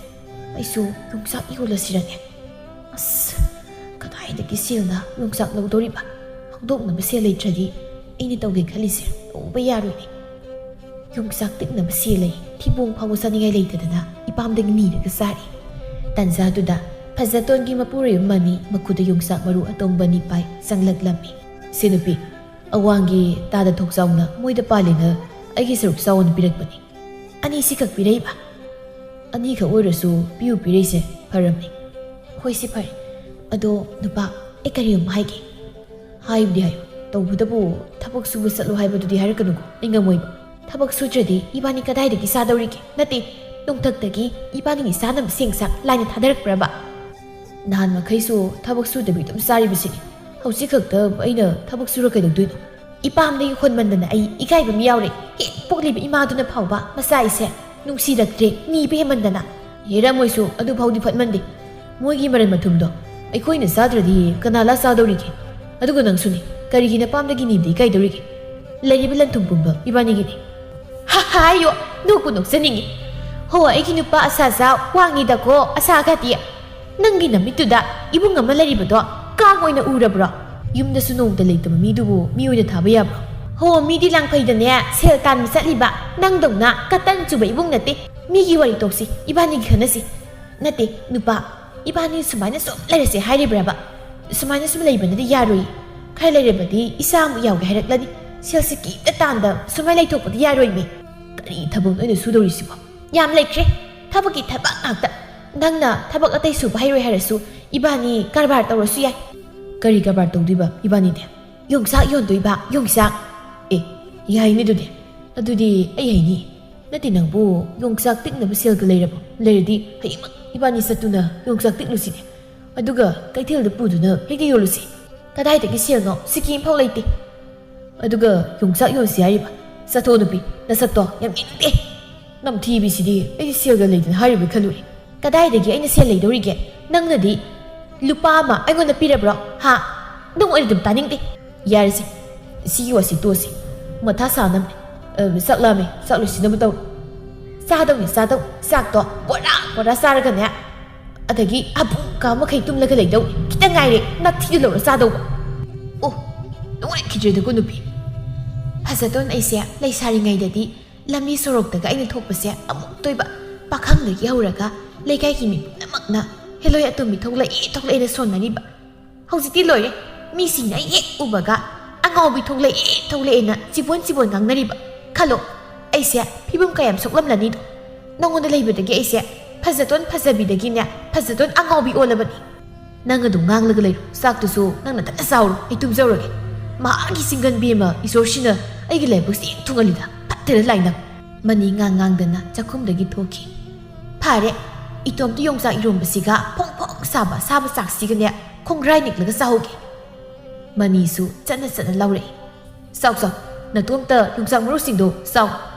ꯑꯩꯁꯨ ꯌꯣꯡꯆꯥꯛ ꯌꯣꯜꯂꯁꯤꯔꯅꯦ? ꯑꯁ, ꯀꯗꯥꯏꯗꯒꯤ ꯁꯦꯜꯅ ꯌꯣꯡꯆꯥꯛ ꯂꯧꯗꯣꯔꯤꯕ? ꯍꯧꯗꯣꯛꯅꯕ ꯁꯦꯜ ꯂꯩꯇ꯭ꯔꯗꯤ ꯑꯩꯅ ꯇꯧꯒꯦ ꯈꯜꯂꯤꯁꯦ ꯇꯧꯕ ꯌꯥꯔꯣꯏꯅꯦ꯫ ꯌꯣꯡꯆꯥꯛ ꯇꯤꯛꯅꯕ ꯁꯦꯜ ꯂꯩ, ꯊꯤꯕꯣꯡ ꯐꯥꯎꯕ ꯆꯥꯅꯤꯡꯉꯥꯏ ꯂꯩꯇꯗꯅ ꯏꯄꯥꯝꯗꯒꯤ ꯅꯤꯔꯒ ꯆꯥꯔꯤ꯫ ꯇꯥꯟꯖꯥꯗꯨꯗ ꯐꯖꯇꯣꯟꯒꯤ ꯃꯄꯨꯔꯣꯏꯕ ꯑꯃꯅꯤ ꯃꯈꯨꯠꯇ ꯌꯣꯡꯆꯥꯛ ꯃꯔꯨ ꯑꯇꯣꯡꯕ ꯑꯅꯤ ꯄꯥꯏ ꯆꯪꯂꯛꯂꯝꯃꯤ꯫ "ꯁꯤ ꯅꯨꯄꯤ, ꯑꯋꯥꯡꯒꯤ ꯇꯥꯗ ꯊꯣꯛ ꯆꯥꯎꯅ ꯃꯣꯏꯗ ꯄꯥꯜꯂꯤꯅ ꯑꯩꯒꯤ ꯁꯔꯨꯛ ꯆꯥꯎꯅ ꯄꯤꯔꯛꯄꯅꯤ꯫ ꯑꯅꯤꯁꯤꯈꯛ ꯄꯤꯔꯛꯏꯕ? ꯑꯅꯤꯈꯛ ꯑꯣꯏꯔꯁꯨ ꯄꯤꯌꯨ ꯄꯤꯔꯛꯏꯁꯦ ꯐꯔꯝꯅꯤ꯫ ꯍꯣꯏ, ꯁꯤ ꯐꯔꯦ꯫ ꯑꯗꯣ ꯅꯨꯄꯥ, ꯑꯩ ꯀꯔꯤꯒꯨꯝꯕ ꯍꯥꯏꯒꯦ꯫ ꯍꯥꯏꯕꯨꯗꯤ ꯍꯥꯏꯌꯨ, ꯇꯧꯕꯇꯕꯨ ꯊꯕꯛ ꯁꯨꯕ ꯆꯠꯂꯣ ꯍꯥꯏꯕꯗꯨꯗꯤ ꯍꯥꯏꯔꯛꯀꯅꯨꯀꯣ, ꯑꯩ ꯉꯝꯃꯣꯏꯕ꯫ ꯊꯕꯛ ꯁꯨꯗ꯭ꯔꯗꯤ ꯏꯕꯥꯅꯤ ꯀꯗꯥꯏꯗꯒꯤ ꯆꯥꯗꯧꯔꯤꯒꯦ? ꯅꯠꯇꯦ, ꯅꯣꯡꯊꯛꯇꯒꯤ ꯏꯕꯥꯅꯤꯒꯤ ꯆꯥꯅꯕ ꯆꯦꯡ ꯆꯥꯛ ꯂꯥꯏꯅ ꯊꯥꯗꯔꯛꯄ꯭ꯔꯕ? ꯅꯍꯥꯟ ꯃꯈꯩꯁꯨ ꯊꯕꯛ ꯁꯨꯗꯕꯤ ꯑꯗꯨꯝ ꯆꯥꯔꯤꯕꯁꯤꯅꯤ꯫ ꯍꯧꯖꯤꯛ ꯈꯛꯇ ꯑꯩꯅ ꯊꯕꯛ ꯁꯨꯔ ꯀꯩꯗꯧꯗꯣꯏꯅꯣ? ꯏꯄꯥꯝꯗꯒꯤ ꯍꯣꯟꯃꯟꯗꯅ ꯑꯩ ꯏꯀꯥꯏꯕ ꯑꯃ ꯌꯥꯎꯔꯦ꯫ ꯍꯦꯛ ꯄꯣꯛꯂꯤꯕ ꯏꯃꯥꯗꯨꯅ ꯐꯥꯎꯕ ꯃꯆꯥ ꯑꯩꯁꯦ ꯅꯨꯡꯁꯤꯔꯛꯇ꯭ꯔꯦ, ꯅꯤꯕ ꯍꯦꯟꯃꯟꯗꯅ꯫ ꯍꯦꯔꯥ, ꯃꯣꯏꯁꯨ ꯑꯗꯨ ꯐꯥꯎꯗꯤ ꯐꯠꯃꯟꯗꯦ꯫ ꯃꯣꯏꯒꯤ ꯃꯔꯟ ꯃꯊꯨꯝꯗꯣ ꯑꯩꯈꯣꯏꯅ ꯆꯥꯗ꯭ꯔꯗꯤ ꯀꯅꯥ ꯂꯥ ꯆꯥꯗꯧꯔꯤꯒꯦ? ꯑꯗꯨꯒ ꯅꯪꯁꯨꯅꯤ, ꯀꯔꯤꯒꯤ ꯅꯄꯥꯝꯗꯒꯤ ꯅꯤꯕꯗ ꯏꯀꯥꯏꯗꯧꯔꯤꯒꯦ? ꯂꯩꯔꯤꯕ ꯂꯟ ꯊꯨꯝ ꯄꯨꯝꯕ ꯏꯕꯥꯅꯤꯒꯤꯅꯤ꯫ ꯍꯥ, ꯍꯥꯏꯌꯣ, ꯅꯣꯛꯄꯨ ꯅꯣꯛꯆꯅꯤꯡꯉꯤ꯫ ꯍꯣ, ꯑꯩꯒꯤ ꯅꯨꯄꯥ ꯑꯁꯥꯖꯥ, ꯋꯥꯡꯉꯤꯗꯀꯣ ꯑꯁꯥꯒꯗꯤ꯫ ꯅꯪꯒꯤ ꯅꯃꯤꯠꯇꯨꯗ ꯏꯕꯨꯡ ꯑꯃ ꯂꯩꯔꯤꯕꯗꯣ ꯀꯥꯡ ꯑꯣꯏꯅ ꯎꯔꯕ꯭ꯔꯣ? ꯌꯨꯝꯗꯁꯨ ꯅꯣꯡꯃꯇ ꯂꯩꯇꯕ ꯃꯤꯗꯨꯕꯨ ꯃꯤ ꯑꯣꯏꯅ ꯊꯥꯕ ꯌꯥꯕ꯭ꯔꯣ? ꯍꯣ, ꯃꯤꯗꯤ ꯂꯥꯡꯐꯩꯗꯅꯦ ꯁꯦꯜ ꯇꯥꯟꯕ ꯆꯠꯂꯤꯕ, ꯅꯪꯗꯧꯅ ꯀꯇꯟ ꯆꯨꯕ ꯏꯕꯨꯡ ꯅꯠꯇꯦ꯫ ꯃꯤꯒꯤ ꯋꯥꯔꯤ ꯇꯣꯛꯁꯤ, ꯏꯕꯥꯅꯤꯒꯤ ꯈꯟꯅꯁꯤ꯫ ꯅꯠꯇꯦ, ꯅꯨꯄꯥ, ꯏꯕꯥꯅꯤ ꯁꯨꯃꯥꯏꯅ ꯁꯨꯝ ꯂꯩꯔꯁꯦ ꯍꯥꯏꯔꯤꯕ꯭ꯔꯕ? ꯁꯨꯃꯥꯏꯅ ꯁꯨꯝ ꯂꯩꯕꯅꯗꯤ ꯌꯥꯔꯣꯏ꯫ ꯈꯔ ꯂꯩꯔꯕꯗꯤ ꯏꯆꯥ ꯑꯃꯨꯛ ꯌꯥꯎꯒꯦ ꯍꯥꯏꯔꯛꯂꯅꯤ꯫ ꯁꯦꯜꯁꯤ ꯀꯤꯝꯇ ꯇꯥꯟꯗ ꯁꯨꯃꯥꯏꯅ ꯂꯩꯊꯣꯛꯄꯗꯤ ꯌꯥꯔꯣꯏꯃꯤ꯫ ꯀꯔꯤ ꯊꯕꯛꯅꯣ ꯑꯩꯅ ꯁꯨꯗꯧꯔꯤꯁꯤꯕꯣ? ꯌꯥꯝ ꯂꯩꯈ꯭ꯔꯦ, ꯊꯕꯛꯀꯤ ꯊꯕꯛ ꯉꯥꯛꯇ꯫ ꯅꯪꯅ ꯊꯕꯛ ꯑꯇꯩ ꯁꯨꯕ ꯍꯩꯔꯣꯏ ꯍꯥꯏꯔꯁꯨ ꯏꯕꯥꯅꯤ ꯀꯔꯕꯥꯔ ꯇꯧꯔꯁꯨ ꯌꯥꯏ꯫ ꯀꯔꯤ ꯀꯔꯕꯥꯔ ꯇꯧꯗꯣꯏꯕ ꯏꯕꯥꯅꯤꯗꯤ? ꯌꯣꯡꯆꯥꯛ ꯌꯣꯟꯗꯣꯏꯕ, ꯌꯣꯡꯆꯥꯛ꯫ ꯑꯦ, ꯌꯥꯏꯅꯦ ꯑꯗꯨꯗꯤ꯫ ꯑꯗꯨꯗꯤ ꯑꯩ ꯍꯩꯅꯤ꯫ ꯅꯠꯇꯦ, ꯅꯪꯕꯨ ꯌꯣꯡꯆꯥꯛ ꯇꯤꯛꯅꯕ ꯁꯦꯜꯒ ꯂꯩꯔꯕꯣ? ꯂꯩꯔꯗꯤ ꯍꯌꯦꯡꯃꯛ ꯏꯕꯥꯅꯤ ꯆꯠꯇꯨꯅ ꯌꯣꯡꯆꯥꯛ ꯇꯤꯛꯂꯨꯁꯤꯅꯦ꯫ ꯑꯗꯨꯒ ꯀꯩꯊꯦꯜꯗ ꯄꯨꯗꯨꯅ ꯍꯦꯛꯇ ꯌꯣꯜꯂꯨꯁꯤ꯫ ꯀꯗꯥꯏꯗꯒꯤ ꯁꯦꯜꯅꯣ? ꯁꯤꯀꯤ ꯑꯃꯐꯥꯎ ꯂꯩꯇꯦ꯫ ꯑꯗꯨꯒ ꯌꯣꯡꯆꯥꯛ ꯌꯣꯜꯂꯨꯁꯤ ꯍꯥꯏꯔꯤꯕ? ꯆꯠꯊꯣꯛꯑꯣ ꯅꯨꯄꯤ, ꯅꯁꯛꯇꯣ ꯌꯥꯝ ꯌꯦꯡꯅꯤꯡꯗꯦ꯫ ꯅꯝꯊꯤꯕꯤꯁꯤꯗꯤ, ꯑꯩꯗꯤ ꯁꯦꯜꯒ ꯂꯩꯗꯅ ꯍꯥꯏꯔꯤꯕꯣꯏ ꯈꯜꯂꯨꯔꯦ꯫ ꯀꯗꯥꯏꯗꯒꯤ ꯑꯩꯅ ꯁꯦꯜ ꯂꯩꯗꯧꯔꯤꯒꯦ? ꯅꯪꯅꯗꯤ ꯂꯨꯄꯥ ꯑꯃ ꯑꯩꯉꯣꯟꯗ ꯄꯤꯔꯕ꯭ꯔꯣ? ꯍꯥ? ꯅꯪ ꯑꯣꯏꯅ ꯑꯗꯨꯝ ꯇꯥꯅꯤꯡꯗꯦ꯫ ꯌꯥꯔꯦꯁꯦ, ꯁꯤꯒꯤ ꯋꯥꯁꯤ ꯇꯣꯛꯑꯁꯤ꯫ ꯃꯊꯥ ꯁꯥꯅꯕꯅꯦ꯫ ꯑ, ꯆꯥꯛ ꯂꯥꯝꯃꯦ, ꯆꯥꯛ ꯂꯣꯏꯁꯤꯟꯅꯕ ꯇꯧꯔꯣ꯫ ꯆꯥꯗꯧꯅꯤ, ꯆꯥꯗꯧ꯫ ꯆꯥꯛꯇꯣ ꯕꯣꯔꯥ ꯕꯣꯔꯥ ꯆꯥꯔꯒꯅꯦ, ꯑꯗꯒꯤ ꯍꯥꯄꯨ ꯀꯥ ꯃꯈꯩ ꯇꯨꯝꯂꯒ ꯂꯩꯗꯧ꯫ ꯈꯤꯇꯪ ꯉꯥꯏꯔꯦ ꯅꯥꯊꯤꯗ ꯂꯧꯔ ꯆꯥꯗꯧꯕ꯫ ꯑꯣ, ꯅꯨꯡꯉꯥꯏꯈꯤꯗ꯭ꯔꯦꯗꯀꯣ ꯅꯨꯄꯤ꯫ ꯐꯖꯇꯣꯟ ꯑꯩꯁꯦ ꯂꯩꯁꯥꯔꯤꯉꯩꯗꯗꯤ ꯂꯝꯕꯤ ꯁꯣꯔꯣꯛꯇꯒ ꯑꯩꯅ ꯊꯣꯛꯄꯁꯦ ꯑꯃꯨꯛꯇꯣꯏꯕ꯫ ꯄꯥꯈꯪꯗꯒꯤ ꯍꯧꯔꯒ ꯂꯩꯀꯥꯏꯒꯤ ꯃꯤ ꯄꯨꯝꯅꯃꯛꯅ "ꯍꯦꯂꯣꯏ ꯑꯇꯣꯝꯕꯤ ꯊꯣꯛꯂꯛꯑꯦ, ꯊꯣꯛꯂꯛꯑꯦꯅ" ꯁꯣꯟꯅꯔꯤꯕ꯫ ꯍꯧꯖꯤꯛꯇꯤ ꯂꯣꯏꯔꯦ, ꯃꯤꯁꯤꯡꯅ ꯑꯩ ꯍꯦꯛ ꯎꯕꯒ ꯑꯉꯥꯎꯕꯤ ꯊꯣꯛꯂꯛꯑꯦ ꯊꯣꯛꯂꯛꯑꯦꯅ ꯆꯤꯕꯣꯟ ꯆꯤꯕꯣꯟ ꯉꯥꯡꯅꯔꯤꯕ? ꯈꯜꯂꯣ, ꯑꯩꯁꯦ ꯐꯤꯕꯝ ꯀꯌꯥꯝ ꯁꯣꯛꯂꯝꯂꯅꯤꯗꯣ꯫ ꯅꯉꯣꯟꯗ ꯂꯩꯕꯗꯒꯤ ꯑꯩꯁꯦ ꯐꯖꯇꯣꯟ ꯐꯖꯕꯤꯗꯒꯤꯅꯦ ꯐꯖꯇꯣꯟ ꯑꯉꯥꯎꯕꯤ ꯑꯣꯜꯂꯕꯅꯤ꯫ ꯅꯪ ꯑꯗꯨꯝ ꯉꯥꯡꯂꯒ ꯂꯩꯔꯣ, ꯆꯥꯛꯇꯨꯁꯨ ꯅꯪ ꯅꯊꯟꯅ ꯆꯥꯎꯔꯣ, ꯑꯩ ꯇꯨꯝꯖꯧꯔꯒꯦ꯫ ꯃꯍꯥꯛꯀꯤ ꯆꯤꯡꯒꯟꯕꯤ ꯑꯃ ꯏꯁꯣꯔꯁꯤꯅ ꯑꯩꯒꯤ ꯂꯥꯏꯕꯛꯁꯦ ꯍꯦꯛ ꯊꯨꯡꯍꯜꯂꯤꯗ, ꯐꯠꯇꯦꯗ ꯂꯥꯏꯅꯪ꯫ ꯃꯅꯤ ꯉꯥꯡ ꯉꯥꯡꯗꯅ ꯆꯥꯛꯈꯨꯝꯗꯒꯤ ꯊꯣꯛꯈꯤ꯫ ꯐꯔꯦ, ꯏꯇꯣꯝꯇ ꯌꯣꯡꯆꯥꯛ ꯏꯔꯣꯝꯕꯁꯤꯒ ꯐꯣꯡ ꯐꯣꯡ ꯁꯥꯕ ꯑꯁꯥꯕ ꯆꯥꯛꯁꯤꯒꯅꯦ ꯈꯣꯡꯒ꯭ꯔꯥꯏ ꯅꯤꯛꯂꯒ ꯆꯥꯍꯧꯒꯦ꯫ ꯃꯅꯤꯁꯨ ꯆꯠꯅ ꯆꯠꯅ ꯂꯧꯔꯛꯏ꯫ ꯆꯥꯎ ꯆꯥꯎ, ꯅꯇꯣꯝꯇ ꯌꯣꯡꯆꯥꯛ ꯃꯔꯨꯁꯤꯡꯗꯣ ꯆꯥꯎ꯫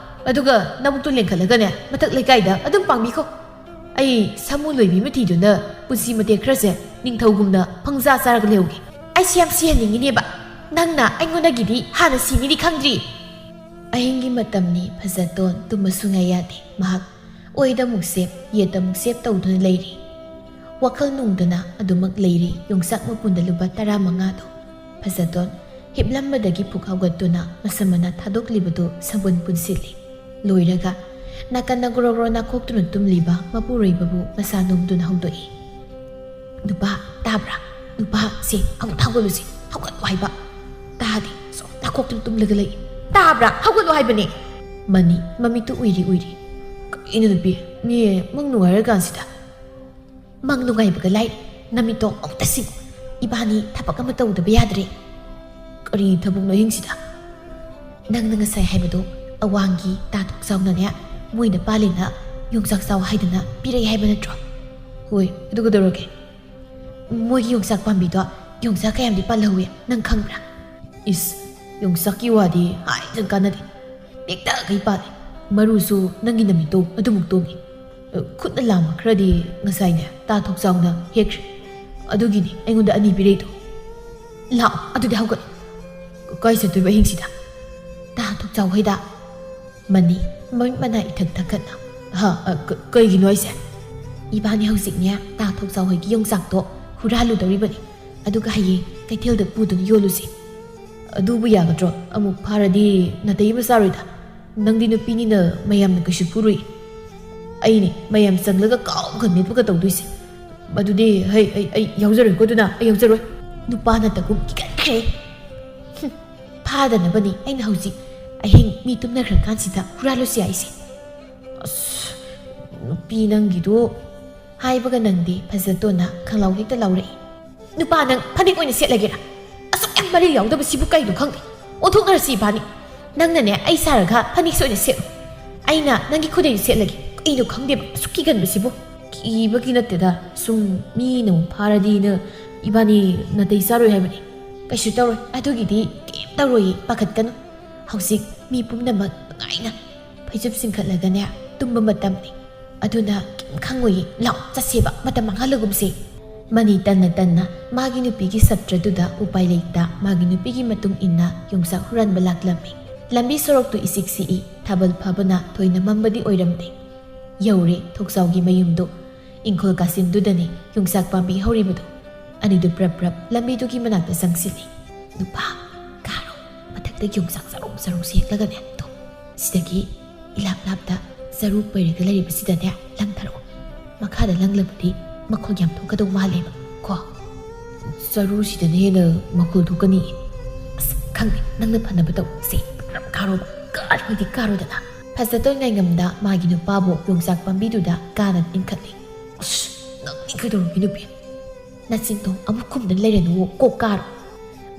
ꯑꯗꯨꯒ ꯅꯕꯨꯛꯇꯣ ꯂꯦꯡꯈꯠꯂꯒꯅꯦ ꯃꯊꯛ ꯂꯩꯀꯥꯏꯗ ꯑꯗꯨꯝ ꯄꯥꯡꯕꯤꯈꯣ꯫ ꯑꯩ ꯁꯥꯃꯨ ꯂꯣꯏꯕꯤ ꯑꯃ ꯊꯤꯗꯨꯅ ꯄꯨꯟꯁꯤ ꯃꯇꯦꯛ ꯈꯔꯁꯦ ꯅꯤꯡꯊꯧꯒꯨꯝꯅ ꯐꯪꯖꯥ ꯆꯥꯔꯒ ꯂꯩꯍꯧꯒꯦ꯫ ꯑꯩꯁꯦ ꯌꯥꯝ ꯁꯤꯍꯟꯅꯤꯡꯉꯤꯅꯦꯕ꯫ ꯅꯪꯅ ꯑꯩꯉꯣꯟꯗꯒꯤꯗꯤ ꯍꯥꯟꯅ ꯁꯤꯅꯤꯗꯤ ꯈꯪꯗ꯭ꯔꯤ꯫ ꯑꯍꯤꯡꯒꯤ ꯃꯇꯝꯅꯤ ꯐꯖꯇꯣꯟ ꯇꯨꯝꯕ ꯁꯨꯡꯌꯥ ꯌꯥꯗꯦ꯫ ꯃꯍꯥꯛ ꯑꯣꯏꯗ ꯑꯃꯨꯛ ꯁꯦꯞ, ꯌꯦꯠꯇ ꯑꯃꯨꯛ ꯁꯦꯞ ꯇꯧꯗꯨꯅ ꯂꯩꯔꯤ꯫ ꯋꯥꯈꯜ ꯅꯨꯡꯗꯅ ꯑꯗꯨꯃꯛ ꯂꯩꯔꯤ ꯌꯣꯡꯆꯥꯛ ꯃꯄꯨꯟꯗ ꯂꯨꯄꯥ ꯇꯔꯥꯃꯉꯥꯗꯣ꯫ ꯐꯖꯇꯣꯟ ꯍꯤꯞꯂꯝꯕꯗꯒꯤ ꯐꯨꯛ ꯍꯧꯒꯠꯇꯨꯅ ꯃꯁꯝ ꯃꯅꯥ ꯊꯥꯗꯣꯛꯂꯤꯕꯗꯨ ꯁꯥꯕꯣꯟ ꯄꯨꯟꯁꯤꯜꯂꯤ꯫ ꯂꯣꯏꯔꯒ ꯅꯥꯀꯟꯗ ꯒ꯭ꯔꯣ ꯒ꯭ꯔꯣ ꯅꯥꯈꯣꯛꯇꯨꯅ ꯇꯨꯝꯂꯤꯕ ꯃꯄꯨꯔꯣꯏꯕꯕꯨ ꯃꯁꯥ ꯅꯣꯝꯗꯨꯅ ꯍꯧꯗꯣꯛꯏ꯫ "ꯅꯨꯄꯥ, ꯇꯥꯕ꯭ꯔꯥ? ꯅꯨꯄꯥ, ꯁꯦ, ꯑꯃꯨꯛ ꯍꯧꯒꯠꯂꯨꯁꯦ꯫ ꯍꯧꯒꯠꯂꯣ ꯍꯥꯏꯕ꯫ ꯇꯥꯗꯦ, ꯁꯨꯝ ꯅꯥꯈꯣꯛꯇꯨꯅ ꯇꯨꯝꯂꯒ ꯂꯩ꯫ ꯇꯥꯕ꯭ꯔꯥ? ꯍꯧꯒꯠꯂꯣ ꯍꯥꯏꯕꯅꯦ!" ꯃꯅꯤ ꯃꯃꯤꯠꯇꯨ ꯎꯏꯔꯤ ꯎꯏꯔꯤ꯫ "ꯀꯔꯤꯅꯣ ꯅꯨꯄꯤ, ꯃꯤ ꯃꯪ ꯅꯨꯡꯉꯥꯏꯔꯀꯥꯟꯁꯤꯗ?" "ꯃꯪ ꯅꯨꯡꯉꯥꯏꯕꯒ ꯂꯥꯏꯔꯤ, ꯅꯃꯤꯠꯇꯣ ꯑꯃꯨꯛꯇ ꯁꯤꯡꯉꯨ꯫ ꯏꯕꯥꯅꯤ ꯊꯕꯛ ꯑꯃ ꯇꯧꯗꯕ ꯌꯥꯗ꯭ꯔꯦ꯫" "ꯀꯔꯤ ꯊꯕꯛꯅꯣ ꯑꯍꯤꯡꯁꯤꯗ?" "ꯅꯪꯅ ꯉꯁꯥꯏ ꯍꯥꯏꯕꯗꯣ, ꯑꯋꯥꯡꯒꯤ ꯇꯥ ꯊꯣꯛꯆꯥꯎꯅꯅꯦ, ꯃꯣꯏꯅ ꯄꯥꯜꯂꯦꯅ ꯌꯣꯡꯆꯥꯛ ꯆꯥꯎ ꯍꯥꯏꯗꯅ ꯄꯤꯔꯛꯑꯦ ꯍꯥꯏꯕ ꯅꯠꯇ꯭ꯔꯣ?" "ꯍꯣꯏ, ꯑꯗꯨ ꯀꯩꯗꯧꯔꯒꯦ?" "ꯃꯣꯏꯒꯤ ꯌꯣꯡꯆꯥꯛ ꯄꯥꯝꯕꯤꯗꯣ ꯌꯣꯡꯆꯥꯛ ꯀꯌꯥꯝꯗꯤ ꯄꯥꯜꯍꯧꯋꯤ, ꯅꯪ ꯈꯪꯕ꯭ꯔꯥ?" "ꯏꯁ, ꯌꯣꯡꯆꯥꯛꯀꯤ ꯋꯥꯗꯤ ꯍꯥꯏꯗꯅ ꯀꯥꯟꯅꯗꯦ꯫ ꯄꯤꯛꯇꯈꯩ ꯄꯥꯜꯂꯦ꯫ ꯃꯔꯨꯁꯨ ꯅꯪꯒꯤ ꯅꯃꯤꯠꯇꯣ ꯑꯗꯨꯃꯨꯛ ꯇꯣꯡꯉꯤ꯫ ꯈꯨꯠꯅ ꯂꯥꯝꯕ ꯈꯔꯗꯤ ꯉꯁꯥꯏꯅꯦ ꯇꯥ ꯊꯣꯛꯆꯥꯎꯅ ꯍꯦꯛꯈ꯭ꯔꯦ꯫ ꯑꯗꯨꯒꯤꯅꯤ ꯑꯩꯉꯣꯟꯗ ꯑꯅꯤ ꯄꯤꯔꯛꯏꯗꯣ꯫ ꯂꯥꯛꯑꯣ, ꯑꯗꯨꯗꯤ ꯍꯧꯒꯠꯂꯣ꯫ ꯀꯥꯏ ꯆꯠꯇꯣꯏꯕ ꯑꯍꯤꯡꯁꯤꯗ?" "ꯇꯥ ꯊꯣꯛꯆꯥꯎ ꯍꯣꯏꯗ꯫" ꯃꯅꯤ ꯃꯃꯤꯠ ꯃꯅꯥ ꯏꯊꯛ ꯊꯛꯀꯠꯅ꯫ "ꯍꯥ? ꯑ, ꯀ-, ꯀꯩꯒꯤꯅꯣ ꯍꯥꯏꯁꯦ?" "ꯏꯕꯥꯅꯤ ꯍꯧꯖꯤꯛꯅꯦ ꯇꯥ ꯊꯣꯛꯆꯥꯎ ꯍꯣꯏꯒꯤ ꯌꯣꯡꯆꯥꯛꯇꯣ ꯍꯨꯔꯥꯜꯂꯨꯗꯧꯔꯤꯕꯅꯤ꯫ ꯑꯗꯨꯒ ꯍꯌꯦꯡ ꯀꯩꯊꯦꯜꯗ ꯄꯨꯗꯨꯅ ꯌꯣꯜꯂꯨꯁꯤ꯫" "ꯑꯗꯨꯕꯨ ꯌꯥꯒꯗ꯭ꯔꯣ? ꯑꯃꯨꯛ ꯐꯥꯔꯗꯤ ꯅꯥꯇꯩ ꯑꯃ ꯆꯥꯔꯣꯏꯗ꯫ ꯅꯪꯗꯤ ꯅꯨꯄꯤꯅꯤꯅ ꯃꯌꯥꯝꯅ ꯀꯩꯁꯨ ꯐꯨꯔꯨꯏ꯫ ꯑꯩꯅꯦ ꯃꯌꯥꯝ ꯆꯪꯂꯒ ꯀꯥꯎꯒ ꯃꯦꯠꯄꯒ ꯇꯧꯗꯣꯏꯁꯦ꯫ ꯑꯗꯨꯗꯤ ꯍꯩ, ꯑꯩ, ꯑꯩ ꯌꯥꯎꯖꯔꯣꯏꯀꯣ, ꯑꯗꯨꯅ ꯑꯩ ꯌꯥꯎꯖꯔꯣꯏ꯫" "ꯅꯨꯄꯥ ꯅꯠꯇꯒꯨꯝ ꯀꯤꯒꯟꯈ꯭ꯔꯦ꯫" "ꯍꯨꯝ, ꯆꯥꯗꯅꯕꯅꯤ ꯑꯩꯅ ꯍꯧꯖꯤꯛ ꯑꯍꯤꯡ ꯃꯤ ꯇꯨꯝꯅꯈ꯭ꯔꯀꯥꯟꯁꯤꯗ ꯍꯨꯔꯥꯜꯂꯨꯁꯤ ꯍꯥꯏꯁꯦ꯫ ꯑꯁ, ꯅꯨꯄꯤ ꯅꯪꯒꯤꯗꯨ꯫ ꯍꯥꯏꯕꯒ ꯅꯪꯗꯦ ꯐꯖꯇꯣꯟꯅ ꯈꯪꯂꯥꯎ ꯍꯦꯛꯇ ꯂꯥꯎꯔꯛꯏ꯫ "ꯅꯨꯄꯥ, ꯅꯪ ꯐꯅꯦꯛ ꯑꯣꯏꯅ ꯁꯦꯠꯂꯒꯦꯔꯥ? ꯑꯁꯨꯛ ꯌꯥꯝ ꯃꯔꯤꯜ ꯌꯥꯎꯗꯕꯁꯤꯕꯨ ꯀꯩꯅꯣ ꯈꯪꯗꯦ꯫ ꯑꯣꯟꯊꯣꯛꯅꯔꯁꯤ ꯏꯕꯥꯅꯤ꯫ ꯅꯪꯅꯅꯦ ꯑꯩ ꯁꯥꯔꯒ ꯐꯅꯦꯛꯁꯦ ꯑꯣꯏꯅ ꯁꯦꯠꯂꯨ꯫ ꯑꯩꯅ ꯅꯪꯒꯤ ꯈꯨꯗꯩꯗꯨ ꯁꯦꯠꯂꯒꯦ꯫ ꯀꯩꯅꯣ ꯈꯪꯗꯦꯕ ꯑꯁꯨꯛ ꯀꯤꯒꯟꯕꯁꯤꯕꯨ?" "ꯀꯤꯕꯒꯤ ꯅꯠꯇꯦꯗ, ꯁꯨꯝ ꯃꯤꯅ ꯑꯃꯨꯛ ꯐꯥꯔꯗꯤꯅ ꯏꯕꯥꯅꯤ ꯅꯥꯇꯩ ꯆꯥꯔꯣꯏ ꯍꯥꯏꯕꯅꯤ꯫ ꯀꯩꯁꯨ ꯇꯧꯔꯣꯏ, ꯑꯗꯨꯒꯤꯗꯤ ꯀꯩꯝ ꯇꯧꯔꯣꯏꯌꯦ, ꯄꯥꯈꯠꯀꯅꯨ꯫ ꯍꯧꯖꯤꯛ ꯃꯤ ꯄꯨꯝꯅꯃꯛ ꯅꯨꯡꯉꯥꯏꯅ ꯐꯩꯖꯨꯞ ꯆꯤꯡꯈꯠꯂꯒꯅꯦ ꯇꯨꯝꯕ ꯃꯇꯝꯅꯤ꯫ ꯑꯗꯨꯅ ꯀꯩꯝ ꯈꯪꯉꯣꯏꯌꯦ꯫ ꯂꯥꯛꯑꯣ, ꯆꯠꯁꯦꯕ, ꯃꯇꯝ ꯃꯥꯡꯍꯜꯂꯒꯨꯝꯁꯦ꯫" ꯃꯅꯤ ꯇꯟꯅ ꯇꯟꯅ ꯃꯥꯒꯤ ꯅꯨꯄꯤꯒꯤ ꯁꯞꯇ꯭ꯔꯗꯨꯗ ꯎꯄꯥꯏ ꯂꯩꯇ ꯃꯥꯒꯤ ꯅꯨꯄꯤꯒꯤ ꯃꯇꯨꯡ ꯏꯟꯅ ꯌꯣꯡꯆꯥꯛ ꯍꯨꯔꯥꯟꯕ ꯂꯥꯛꯂꯝꯃꯤ꯫ ꯂꯝꯕꯤ ꯁꯣꯔꯣꯛꯇꯨ ꯏꯆꯤꯛ ꯆꯤꯛꯏ, ꯊꯥꯕꯜ ꯐꯥꯕꯅ ꯊꯣꯏꯅ ꯃꯝꯕꯗꯤ ꯑꯣꯏꯔꯝꯗꯦ꯫ ꯌꯧꯔꯦ ꯊꯣꯛꯆꯥꯎꯒꯤ ꯃꯌꯨꯝꯗꯨ꯫ ꯏꯪꯈꯣꯜ ꯀꯥꯆꯤꯟꯗꯨꯗꯅꯤ ꯌꯣꯡꯆꯥꯛ ꯄꯥꯝꯕꯤ ꯍꯧꯔꯤꯕꯗꯨ꯫ ꯑꯅꯤꯗꯨ ꯄ꯭ꯔꯞ ꯄ꯭ꯔꯞ ꯂꯝꯕꯤꯗꯨꯒꯤ ꯃꯅꯥꯛꯇ ꯆꯪꯁꯤꯜꯂꯤ꯫ "ꯅꯨꯄꯥ, ꯀꯥꯔꯣ, ꯃꯊꯛꯇ ꯌꯣꯡꯆꯥꯛ ꯆꯔꯣꯡ ꯆꯔꯣꯡ ꯍꯦꯛꯂꯒꯅꯦ, ꯇꯣ, ꯁꯤꯗꯒꯤ ꯏꯂꯥꯞ ꯂꯥꯞꯇ ꯆꯔꯨ ꯄꯩꯔꯒ ꯂꯩꯔꯤꯕꯁꯤꯗꯅꯦ ꯂꯪꯊꯔꯛꯑꯣ꯫ ꯃꯈꯥꯗ ꯂꯪꯂꯕꯗꯤ ꯃꯈꯣꯜ ꯌꯥꯝ ꯊꯣꯛꯀꯗꯧ ꯃꯥꯜꯂꯦꯕ ꯀꯣ꯫" "ꯆꯔꯨꯁꯤꯗꯅ ꯍꯦꯟꯅ ꯃꯈꯣꯜ ꯊꯣꯛꯀꯅꯤ꯫" "ꯑꯁ, ꯈꯪꯗꯦ, ꯅꯪꯅ ꯐꯅꯕ ꯇꯧ꯫ ꯁꯦ, ꯀꯥꯔꯣꯕ, ꯀꯥꯔꯣꯏꯗꯤ ꯀꯥꯔꯣꯗꯅ꯫" ꯐꯖꯇꯣꯟ ꯉꯥꯏꯉꯝꯗ ꯃꯥꯒꯤ ꯅꯨꯄꯥꯕꯨ ꯌꯣꯡꯆꯥꯛ ꯄꯥꯝꯕꯤꯗꯨꯗ ꯀꯥꯅ ꯏꯟꯈꯠꯂꯤ꯫ "ꯑꯁ, ꯅꯪꯗꯤ ꯀꯩꯗꯧꯔꯒꯦ ꯅꯨꯄꯤ? ꯅꯆꯤꯟꯗꯣ ꯑꯃꯨꯛ ꯈꯨꯝꯗꯅ ꯂꯩꯔꯅꯨ, ꯀꯣꯛ ꯀꯥꯔꯣ꯫"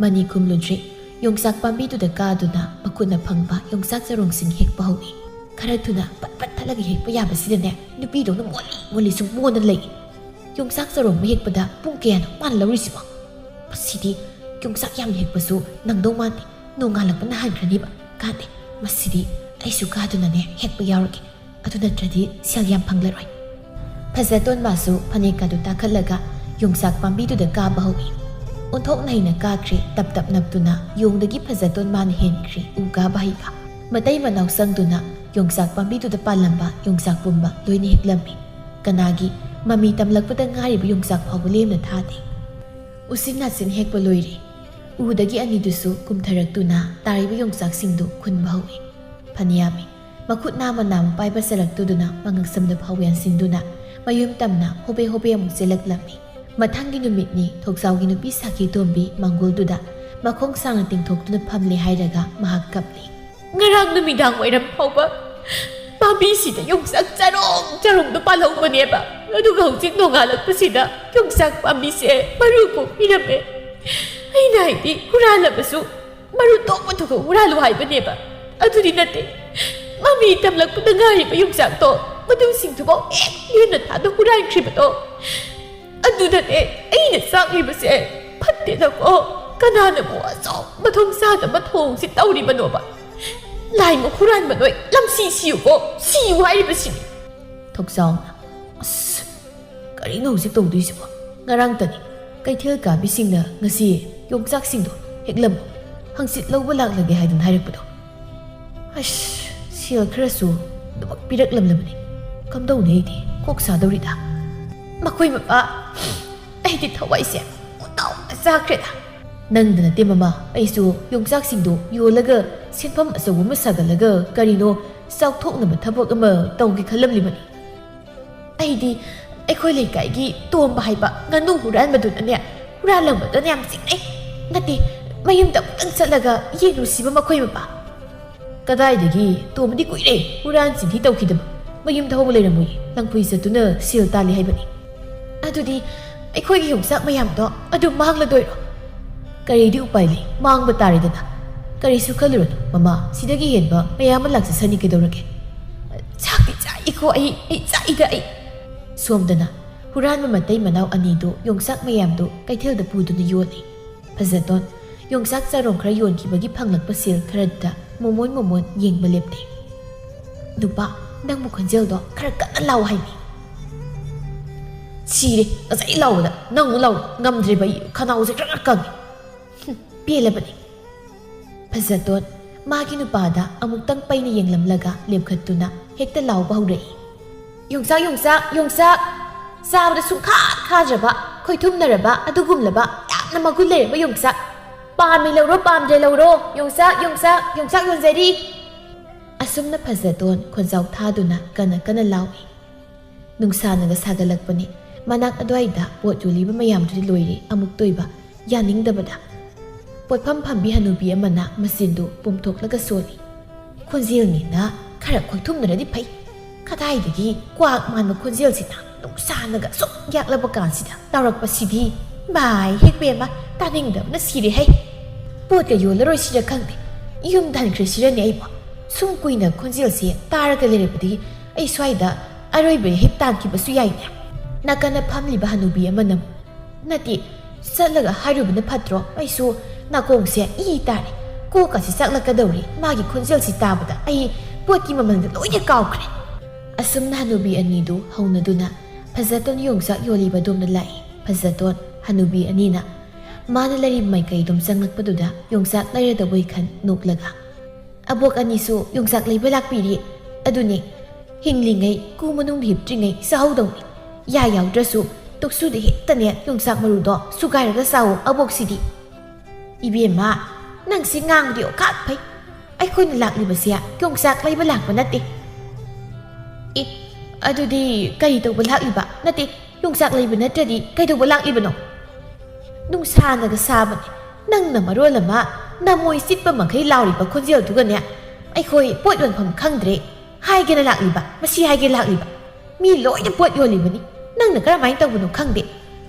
ꯃꯅꯤ ꯈꯨꯝꯂꯨꯗ꯭ꯔꯤ꯫ ꯌꯣꯡꯆꯥꯛ ꯄꯥꯝꯕꯤꯗꯨꯗ ꯀꯥꯗꯨꯅ ꯃꯈꯨꯠꯅ ꯐꯪꯕ ꯌꯣꯡꯆꯥꯛ ꯆꯔꯣꯡꯁꯤꯡ ꯍꯦꯛꯄ ꯍꯧꯏ꯫ ꯈꯔ ꯊꯨꯅ ꯄꯠ ꯄꯠ ꯊꯠꯂꯒ ꯍꯦꯛꯄ ꯌꯥꯕꯁꯤꯗꯅꯦ ꯅꯨꯄꯤꯗꯧꯅ ꯃꯣꯜꯂꯤ ꯃꯣꯜꯂꯤ ꯁꯨꯝ ꯃꯣꯟꯗꯅ ꯂꯩ꯫ "ꯌꯣꯡꯆꯥꯛ ꯆꯔꯣꯡꯕ ꯍꯦꯛꯄꯗ ꯄꯨꯡ ꯀꯌꯥꯅꯣ ꯃꯥꯅ ꯂꯧꯔꯤꯁꯤꯕꯣ? ꯃꯁꯤꯗꯤ ꯌꯣꯡꯆꯥꯛ ꯌꯥꯝ ꯍꯦꯛꯄꯁꯨ ꯅꯪꯗꯧ ꯃꯥꯟꯗꯦ꯫ ꯅꯣꯡꯉꯥꯜꯂꯛꯄꯅ ꯍꯥꯟꯈ꯭ꯔꯅꯤꯕ꯫ ꯀꯥꯟꯗꯦ, ꯃꯁꯤꯗꯤ ꯑꯩꯁꯨ ꯀꯥꯗꯨꯅꯅꯦ ꯍꯦꯛꯄ ꯌꯥꯎꯔꯒꯦ꯫ ꯑꯗꯨ ꯅꯠꯇ꯭ꯔꯗꯤ ꯁꯦꯜ ꯌꯥꯝ ꯐꯪꯂꯔꯣꯏ꯫" ꯐꯖꯇꯣꯟ ꯃꯥꯁꯨ ꯐꯅꯦꯛ ꯑꯗꯨ ꯇꯥꯈꯠꯂꯒ ꯌꯣꯡꯆꯥꯛ ꯄꯥꯝꯕꯤꯗꯨꯗ ꯀꯥꯕ ꯍꯧꯏ꯫ ꯑꯣꯟꯊꯣꯛꯅ ꯍꯩꯅ ꯀꯥꯈ꯭ꯔꯦ꯫ ꯇꯞ ꯇꯞ ꯅꯞꯇꯨꯅ ꯌꯣꯡꯗꯒꯤ ꯐꯖꯇꯣꯟ ꯃꯥꯅ ꯍꯦꯟꯈ꯭ꯔꯦ ꯎ ꯀꯥꯕ ꯍꯩꯕ꯫ ꯃꯇꯩ ꯃꯅꯥꯎ ꯆꯪꯗꯨꯅ ꯌꯣꯡꯆꯥꯛ ꯄꯥꯝꯕꯤꯗꯨꯗ ꯄꯥꯜꯂꯝꯕ ꯌꯣꯡꯆꯥꯛ ꯄꯨꯝꯕ ꯂꯣꯏꯅ ꯍꯦꯛꯂꯝꯃꯤ꯫ ꯀꯅꯥꯒꯤ ꯃꯃꯤ ꯇꯝꯂꯛꯄꯗ ꯉꯥꯏꯔꯤꯕ ꯌꯣꯡꯆꯥꯛ ꯐꯥꯎꯕ ꯂꯦꯝꯅ ꯊꯥꯗꯦ꯫ ꯎꯆꯤꯟ ꯅꯥꯆꯤꯟ ꯍꯦꯛꯄ ꯂꯣꯏꯔꯦ꯫ ꯎꯗꯒꯤ ꯑꯅꯤꯗꯨꯁꯨ ꯀꯨꯝꯊꯔꯛꯇꯨꯅ ꯇꯥꯔꯤꯕ ꯌꯣꯡꯆꯥꯛꯁꯤꯡꯗꯨ ꯈꯨꯟꯕ ꯍꯧꯏ꯫ ꯐꯅꯌꯥꯝꯃꯤ꯫ ꯃꯈꯨꯠ ꯅꯥꯝꯃ ꯅꯥꯝꯃ ꯄꯥꯏꯕ ꯆꯔꯛꯇꯨꯗꯨꯅ ꯃꯉꯛꯁꯝꯗ ꯐꯥꯎ ꯌꯥꯟꯁꯤꯟꯗꯨꯅ ꯃꯌꯨꯝ ꯇꯝꯅ ꯍꯣꯕꯦ ꯍꯣꯕꯦ ꯑꯃꯨꯛ ꯆꯦꯜꯂꯛꯂꯝꯃꯤ꯫ ꯃꯊꯪꯒꯤ ꯅꯨꯃꯤꯠꯅꯤ ꯊꯣꯛꯆꯥꯎꯒꯤ ꯅꯨꯄꯤ ꯁꯥꯈꯤ ꯇꯣꯝꯕꯤ ꯃꯪꯒꯣꯜꯗꯨꯗ ꯃꯈꯣꯡ ꯁꯥꯡꯅ ꯇꯤꯡꯊꯣꯛꯇꯨꯅ ꯐꯝꯂꯦ ꯍꯥꯏꯔꯒ ꯃꯍꯥꯛ ꯀꯞꯂꯤ꯫ "ꯉꯔꯥꯡ ꯅꯨꯃꯤꯗꯥꯡ ꯋꯥꯏꯔꯝ ꯐꯥꯎꯕ ꯄꯥꯝꯕꯤꯁꯤꯗ ꯌꯣꯡꯆꯥꯛ ꯆꯔꯣꯡ ꯆꯔꯣꯡꯗꯣ ꯄꯥꯜꯍꯧꯕꯅꯦꯕ꯫ ꯑꯗꯨꯒ ꯍꯧꯖꯤꯛ ꯅꯣꯡꯉꯥꯜꯂꯛꯄꯁꯤꯗ ꯌꯣꯡꯆꯥꯛ ꯄꯥꯝꯕꯤꯁꯦ ꯃꯔꯨ ꯀꯣꯛꯄꯤꯔꯝꯃꯦ꯫ ꯑꯩꯅ ꯍꯥꯏꯗꯤ ꯍꯨꯔꯥꯜꯂꯕꯁꯨ ꯃꯔꯨ ꯇꯣꯛꯄ ꯊꯣꯛꯄ ꯍꯨꯔꯥꯜꯂꯨ ꯍꯥꯏꯕꯅꯦꯕ꯫ ꯑꯗꯨꯗꯤ ꯅꯠꯇꯦ꯫ ꯃꯃꯤ ꯇꯝꯂꯛꯄꯗ ꯉꯥꯏꯔꯤꯕ ꯌꯣꯡꯆꯥꯛꯇꯣ ꯃꯗꯨꯁꯤꯡꯗꯨꯐꯥꯎ ꯍꯦꯛ ꯂꯦꯝꯅ ꯊꯥꯗ ꯍꯨꯔꯥꯟꯈ꯭ꯔꯤꯕꯗꯣ꯫ ꯑꯗꯨꯗꯅꯦ ꯑꯩꯅ ꯆꯥꯛꯂꯤꯕꯁꯦ꯫ ꯐꯠꯇꯦꯗꯀꯣ꯫ ꯀꯅꯥꯅꯕꯨ ꯑꯆꯧꯕ ꯊꯣꯡ ꯆꯥꯗꯕ ꯊꯣꯡꯁꯤ ꯇꯧꯔꯤꯕꯅꯣꯕ? ꯂꯥꯏꯃꯨꯛ ꯍꯨꯔꯥꯟꯕ ꯅꯣꯏ ꯂꯝꯁꯤ ꯁꯤꯌꯨꯀꯣ꯫ ꯁꯤꯌꯨ ꯍꯥꯏꯔꯤꯕꯁꯤꯅꯤ꯫" ꯊꯣꯛꯆꯥꯎꯅ, "ꯑꯁ, ꯀꯔꯤꯅꯣ ꯍꯧꯖꯤꯛ ꯇꯧꯗꯣꯏꯁꯤꯕꯣ? ꯉꯔꯥꯡꯇꯅꯤ ꯀꯩꯊꯦꯜ ꯀꯥꯕꯤꯁꯤꯡꯅ ꯉꯁꯤ ꯌꯣꯡꯆꯥꯛꯁꯤꯡꯗꯣ ꯍꯦꯛꯂꯝꯃꯨ, ꯍꯪꯆꯤꯠ ꯂꯧꯕ ꯂꯥꯛꯂꯒꯦ ꯍꯥꯏꯗꯨꯅ ꯍꯥꯏꯔꯛꯄꯗꯣ꯫ ꯑꯁ, ꯁꯦꯜ ꯈꯔꯁꯨ ꯑꯗꯨꯃꯛ ꯄꯤꯔꯛꯂꯝꯂꯕꯅꯤ꯫ ꯀꯝꯗꯧꯅꯤ ꯑꯩꯗꯤ? ꯀꯣꯛ ꯁꯥꯗꯧꯔꯤꯗ꯫ ꯃꯈꯣꯏ ꯃꯄꯥ, ꯑꯩꯗꯤ ꯊꯋꯥꯏꯁꯦ ꯄꯨꯡꯇꯥꯎꯗ ꯆꯥꯈ꯭ꯔꯦꯗ꯫" "ꯅꯪꯗ ꯅꯠꯇꯦ ꯃꯃꯥ, ꯑꯩꯁꯨ ꯌꯣꯡꯆꯥꯛꯁꯤꯡꯗꯣ ꯌꯣꯜꯂꯒ ꯁꯦꯟꯐꯝ ꯑꯆꯧꯕ ꯑꯃ ꯁꯥꯒꯠꯂꯒ ꯀꯔꯤꯅꯣ ꯆꯥꯎꯊꯣꯛꯅꯕ ꯊꯕꯛ ꯑꯃ ꯇꯧꯒꯦ ꯈꯜꯂꯝꯂꯤꯕꯅꯤ꯫" "ꯑꯩꯗꯤ ꯑꯩꯈꯣꯏ ꯂꯩꯀꯥꯏꯒꯤ ꯇꯣꯝꯕ ꯍꯥꯏꯕ ꯉꯥꯅꯨ ꯍꯨꯔꯥꯟꯕꯗꯨꯅꯅꯦ, ꯍꯨꯔꯥꯜꯂꯝꯕꯗꯨꯅ ꯌꯥꯝ ꯆꯤꯡꯅꯩ꯫ ꯅꯠꯇꯦ, ꯃꯌꯨꯝꯗ ꯑꯃꯨꯛꯇꯪ ꯆꯠꯂꯒ ꯌꯦꯡꯂꯨꯁꯤꯕ ꯃꯈꯣꯏ ꯃꯄꯥ꯫" "ꯀꯗꯥꯏꯗꯒꯤ? ꯇꯣꯝꯕꯗꯤ ꯀꯨꯏꯔꯦ ꯍꯨꯔꯥꯟ ꯆꯤꯟꯊꯤ ꯇꯧꯈꯤꯗꯕ꯫ ꯃꯌꯨꯝꯗ ꯍꯧꯕ ꯂꯩꯔꯝꯃꯣꯏ, ꯂꯪꯐꯩ ꯆꯠꯇꯨꯅ ꯁꯦꯜ ꯇꯥꯜꯂꯤ ꯍꯥꯏꯕꯅꯤ꯫" "ꯑꯗꯨꯗꯤ ꯑꯩꯈꯣꯏꯒꯤ ꯌꯣꯡꯆꯥꯛ ꯃꯌꯥꯝꯗꯣ ꯑꯗꯨꯝ ꯃꯥꯡꯂꯗꯣꯏꯔꯣ?" "ꯀꯔꯤꯗꯤ ꯎꯄꯥꯏ ꯂꯩ, ꯃꯥꯡꯕ ꯇꯥꯔꯦꯗꯅ꯫ ꯀꯔꯤꯁꯨ ꯈꯜꯂꯨꯔꯅꯨ ꯃꯃꯥ, ꯁꯤꯗꯒꯤ ꯍꯦꯟꯕ ꯃꯌꯥꯝ ꯑꯃ ꯂꯥꯛꯆꯁꯅꯤ ꯀꯩꯗꯧꯔꯒꯦ?" "ꯆꯥꯛꯇꯤ ꯆꯥꯛꯏꯀꯣ ꯑꯩ, ꯑꯩ ꯆꯥꯛꯏꯗ ꯑꯩ꯫" ꯁꯣꯝꯗꯅ ꯍꯨꯔꯥꯟꯕ ꯃꯇꯩ ꯃꯅꯥꯎ ꯑꯅꯤꯗꯨ ꯌꯣꯡꯆꯥꯛ ꯃꯌꯥꯝꯗꯨ ꯀꯩꯊꯦꯜꯗ ꯄꯨꯗꯨꯅ ꯌꯣꯜꯂꯤ꯫ ꯐꯖꯇꯣꯟ ꯌꯣꯡꯆꯥꯛ ꯆꯔꯣꯡ ꯈꯔ ꯌꯣꯟꯈꯤꯕꯒꯤ ꯐꯪꯂꯛꯄ ꯁꯦꯜ ꯈꯔꯗꯨꯗ ꯃꯣꯃꯣꯟ ꯃꯣꯃꯣꯟ ꯌꯦꯡꯕ ꯂꯦꯞꯇꯦ꯫ "ꯅꯨꯄꯥ, ꯅꯪꯕꯨ ꯈꯣꯟꯖꯦꯜꯗꯣ ꯈꯔ ꯀꯟꯅ ꯂꯥꯎ ꯍꯥꯏꯕꯤ꯫" "ꯁꯤꯔꯦ, ꯉꯁꯥꯏ ꯂꯥꯎꯕꯗ ꯅꯪ ꯑꯃꯨꯛ ꯂꯥꯎꯔꯣ꯫ ꯉꯝꯗ꯭ꯔꯦꯕ ꯑꯩ, ꯈꯅꯥꯎꯁꯦ ꯈꯔ ꯈꯔ ꯀꯪꯉꯦ꯫" ꯍꯨꯝ, ꯄꯦꯜꯂꯕꯅꯤ꯫ ꯐꯖꯇꯣꯟ ꯃꯥꯒꯤ ꯅꯨꯄꯥꯗ ꯑꯃꯨꯛꯇꯪ ꯄꯩꯅ ꯌꯦꯡꯂꯝꯂꯒ ꯂꯦꯞꯈꯠꯇꯨꯅ ꯍꯦꯛꯇ ꯂꯥꯎꯕ ꯍꯧꯔꯛꯏ꯫ "ꯌꯣꯡꯆꯥꯛ, ꯌꯣꯡꯆꯥꯛ, ꯌꯣꯡꯆꯥꯛ! ꯆꯥꯕꯗ ꯁꯨꯡꯈꯥ ꯈꯥꯗ꯭ꯔꯕ, ꯈꯣꯏꯊꯨꯝꯅꯔꯕ, ꯑꯗꯨꯒꯨꯝꯂꯕ ꯌꯥꯝꯅ ꯃꯒꯨꯟ ꯂꯩꯔꯕ ꯌꯣꯡꯆꯥꯛ! ꯄꯥꯝꯃꯤ ꯂꯧꯔꯣ, ꯄꯥꯝꯗ꯭ꯔꯦ ꯂꯧꯔꯣ꯫ ꯌꯣꯡꯆꯥꯛ, ꯌꯣꯡꯆꯥꯛ, ꯌꯣꯡꯆꯥꯛ ꯌꯣꯟꯖꯔꯤ!" ꯑꯁꯨꯝꯅ ꯐꯖꯇꯣꯟ ꯈꯣꯟꯖꯥꯎ ꯊꯥꯗꯨꯅ ꯀꯟꯅ ꯀꯟꯅ ꯂꯥꯎꯏ꯫ ꯅꯨꯡꯁꯥꯅꯒ ꯁꯥꯒꯠꯂꯛꯄꯅꯤ꯫ ꯃꯅꯥꯛ ꯑꯗꯨꯋꯥꯏꯗ ꯄꯣꯠ ꯌꯣꯜꯂꯤꯕ ꯃꯌꯥꯝꯗꯨꯗꯤ ꯂꯣꯏꯔꯦ ꯑꯃꯨꯛꯇꯣꯏꯕ, ꯌꯥꯅꯤꯡꯗꯕꯗ꯫ ꯄꯣꯠꯐꯝ ꯐꯝꯕꯤ ꯍꯅꯨꯕꯤ ꯑꯃꯅ ꯃꯆꯤꯟꯗꯨ ꯄꯣꯝꯊꯣꯛꯂꯒ ꯁꯣꯜꯂꯤ꯫ ꯈꯣꯟꯖꯦꯜꯅꯤꯅ ꯈꯔ ꯈꯣꯏꯊꯨꯝꯅꯔꯗꯤ ꯐꯩ꯫ ꯀꯗꯥꯏꯗꯒꯤ ꯀ꯭ꯋꯥꯛ ꯃꯥꯟꯕ ꯈꯣꯟꯖꯦꯜꯁꯤꯅ ꯅꯨꯡꯁꯥꯅꯒ ꯁꯨꯛ ꯌꯥꯛꯂꯕ ꯀꯥꯟꯁꯤꯗ ꯇꯧꯔꯛꯄꯁꯤꯗꯤ꯫ ꯃꯥꯏ ꯍꯦꯛ ꯄꯦꯝꯃ, ꯇꯥꯅꯤꯡꯗꯕꯅ ꯁꯤꯔꯦ ꯍꯩ꯫ ꯄꯣꯠꯀ ꯌꯣꯜꯂꯔꯣꯏꯁꯤꯔ ꯈꯪꯗꯦ꯫ ꯌꯨꯝꯗ ꯍꯟꯈ꯭ꯔꯁꯤꯔꯅꯦ ꯑꯩꯕꯣ꯫ ꯁꯨꯝ ꯀꯨꯏꯅ ꯈꯣꯟꯖꯦꯜꯁꯦ ꯇꯥꯔꯒ ꯂꯩꯔꯕꯗꯤ ꯑꯩ ꯁ꯭ꯋꯥꯏꯗ ꯑꯔꯣꯏꯕ ꯍꯤꯞ ꯇꯥꯟꯈꯤꯕꯁꯨ ꯌꯥꯏꯅꯦ꯫ ꯅꯥꯀꯟꯗ ꯐꯝꯂꯤꯕ ꯍꯅꯨꯕꯤ ꯑꯃꯅ, "ꯅꯠꯇꯦ, ꯆꯠꯂꯒ ꯍꯥꯏꯔꯨꯕꯅ ꯐꯠꯇ꯭ꯔꯣ? ꯑꯩꯁꯨ ꯅꯥꯀꯣꯡꯁꯦ ꯏ ꯇꯥꯔꯦ꯫ ꯀꯣꯛꯀꯁꯤ ꯆꯥꯛꯂꯛꯀꯗꯧꯔꯦ꯫ ꯃꯥꯒꯤ ꯈꯣꯟꯖꯦꯜꯁꯤ ꯇꯥꯕꯗ ꯑꯩ ꯄꯣꯠꯀꯤ ꯃꯃꯜꯒ ꯂꯣꯏꯅ ꯀꯥꯎꯈ꯭ꯔꯦ"꯫ ꯑꯁꯨꯝꯅ ꯍꯅꯨꯕꯤ ꯑꯅꯤꯗꯨ ꯍꯧꯅꯗꯨꯅ ꯐꯖꯇꯣꯟ ꯌꯣꯡꯆꯥꯛ ꯌꯣꯜꯂꯤꯕ ꯑꯗꯣꯝꯗ ꯂꯥꯛꯏ꯫ ꯐꯖꯇꯣꯟ ꯍꯅꯨꯕꯤ ꯑꯅꯤꯅ ꯃꯥꯅ ꯂꯩꯔꯤꯕ ꯃꯥꯏꯀꯩꯗꯨꯝ ꯆꯪꯂꯛꯄꯗꯨꯗ ꯌꯣꯡꯆꯥꯛ ꯂꯩꯔꯗꯧꯕꯩ ꯈꯟ ꯅꯣꯛꯂꯒ, "ꯑꯕꯣꯛ ꯑꯅꯤꯁꯨ ꯌꯣꯡꯆꯥꯛ ꯂꯩꯕ ꯂꯥꯛꯄꯤꯔꯤ꯫ ꯑꯗꯨꯅꯦ, ꯍꯤꯡꯂꯤꯉꯩ ꯀꯨ ꯃꯅꯨꯡꯗ ꯍꯤꯞꯇ꯭ꯔꯤꯉꯩ ꯆꯥꯍꯧꯗꯧꯅꯤ꯫ ꯌꯥ ꯌꯥꯎꯗ꯭ꯔꯁꯨ ꯇꯨꯛꯁꯨꯗ ꯍꯦꯛꯇꯅꯦ ꯌꯣꯡꯆꯥꯛ ꯃꯔꯨꯗꯣ ꯁꯨꯒꯥꯏꯔꯒ ꯆꯥꯎ ꯑꯕꯣꯛꯁꯤꯗꯤ"꯫ "ꯏꯕꯦꯝꯃ, ꯅꯪꯁꯤ ꯉꯥꯡꯕꯗꯤ ꯑꯣꯈꯥꯛ ꯐꯩ꯫ ꯑꯩꯈꯣꯏꯅ ꯂꯥꯛꯂꯤꯕꯁꯦ ꯌꯣꯡꯆꯥꯛ ꯂꯩꯕ ꯂꯥꯛꯄ ꯅꯠꯇꯦ"꯫ "ꯑꯦ, ꯑꯗꯨꯗꯤ ꯀꯔꯤ ꯇꯧꯕ ꯂꯥꯛꯂꯤꯕ? ꯅꯠꯇꯦ, ꯌꯣꯡꯆꯥꯛ ꯂꯩꯕ ꯅꯠꯇ꯭ꯔꯗꯤ ꯀꯩꯗꯧꯕ ꯂꯥꯛꯂꯤꯕꯅꯣ?" "ꯅꯨꯡꯁꯥꯅꯒ ꯁꯥꯕꯅꯦ, ꯅꯪꯅ ꯃꯔꯣꯜ ꯑꯃ ꯅꯃꯣꯏ ꯆꯤꯠꯄ ꯃꯈꯩ ꯂꯥꯎꯔꯤꯕ ꯈꯣꯟꯖꯦꯜꯗꯨꯒꯅꯦ꯫ ꯑꯩꯈꯣꯏ ꯄꯣꯠ ꯌꯣꯟꯐꯝ ꯈꯪꯗ꯭ꯔꯦ ꯍꯥꯏꯒꯦꯅ ꯂꯥꯛꯂꯤꯕ, ꯃꯁꯤ ꯍꯥꯏꯒꯦ ꯂꯥꯛꯂꯤꯕ꯫ ꯃꯤ ꯂꯣꯏꯅ ꯄꯣꯠ ꯌꯣꯜꯂꯤꯕꯅꯤ, ꯅꯪꯅ ꯀꯔꯝꯍꯥꯏꯅ ꯇꯧꯕꯅꯣ ꯈꯪꯗꯦ꯫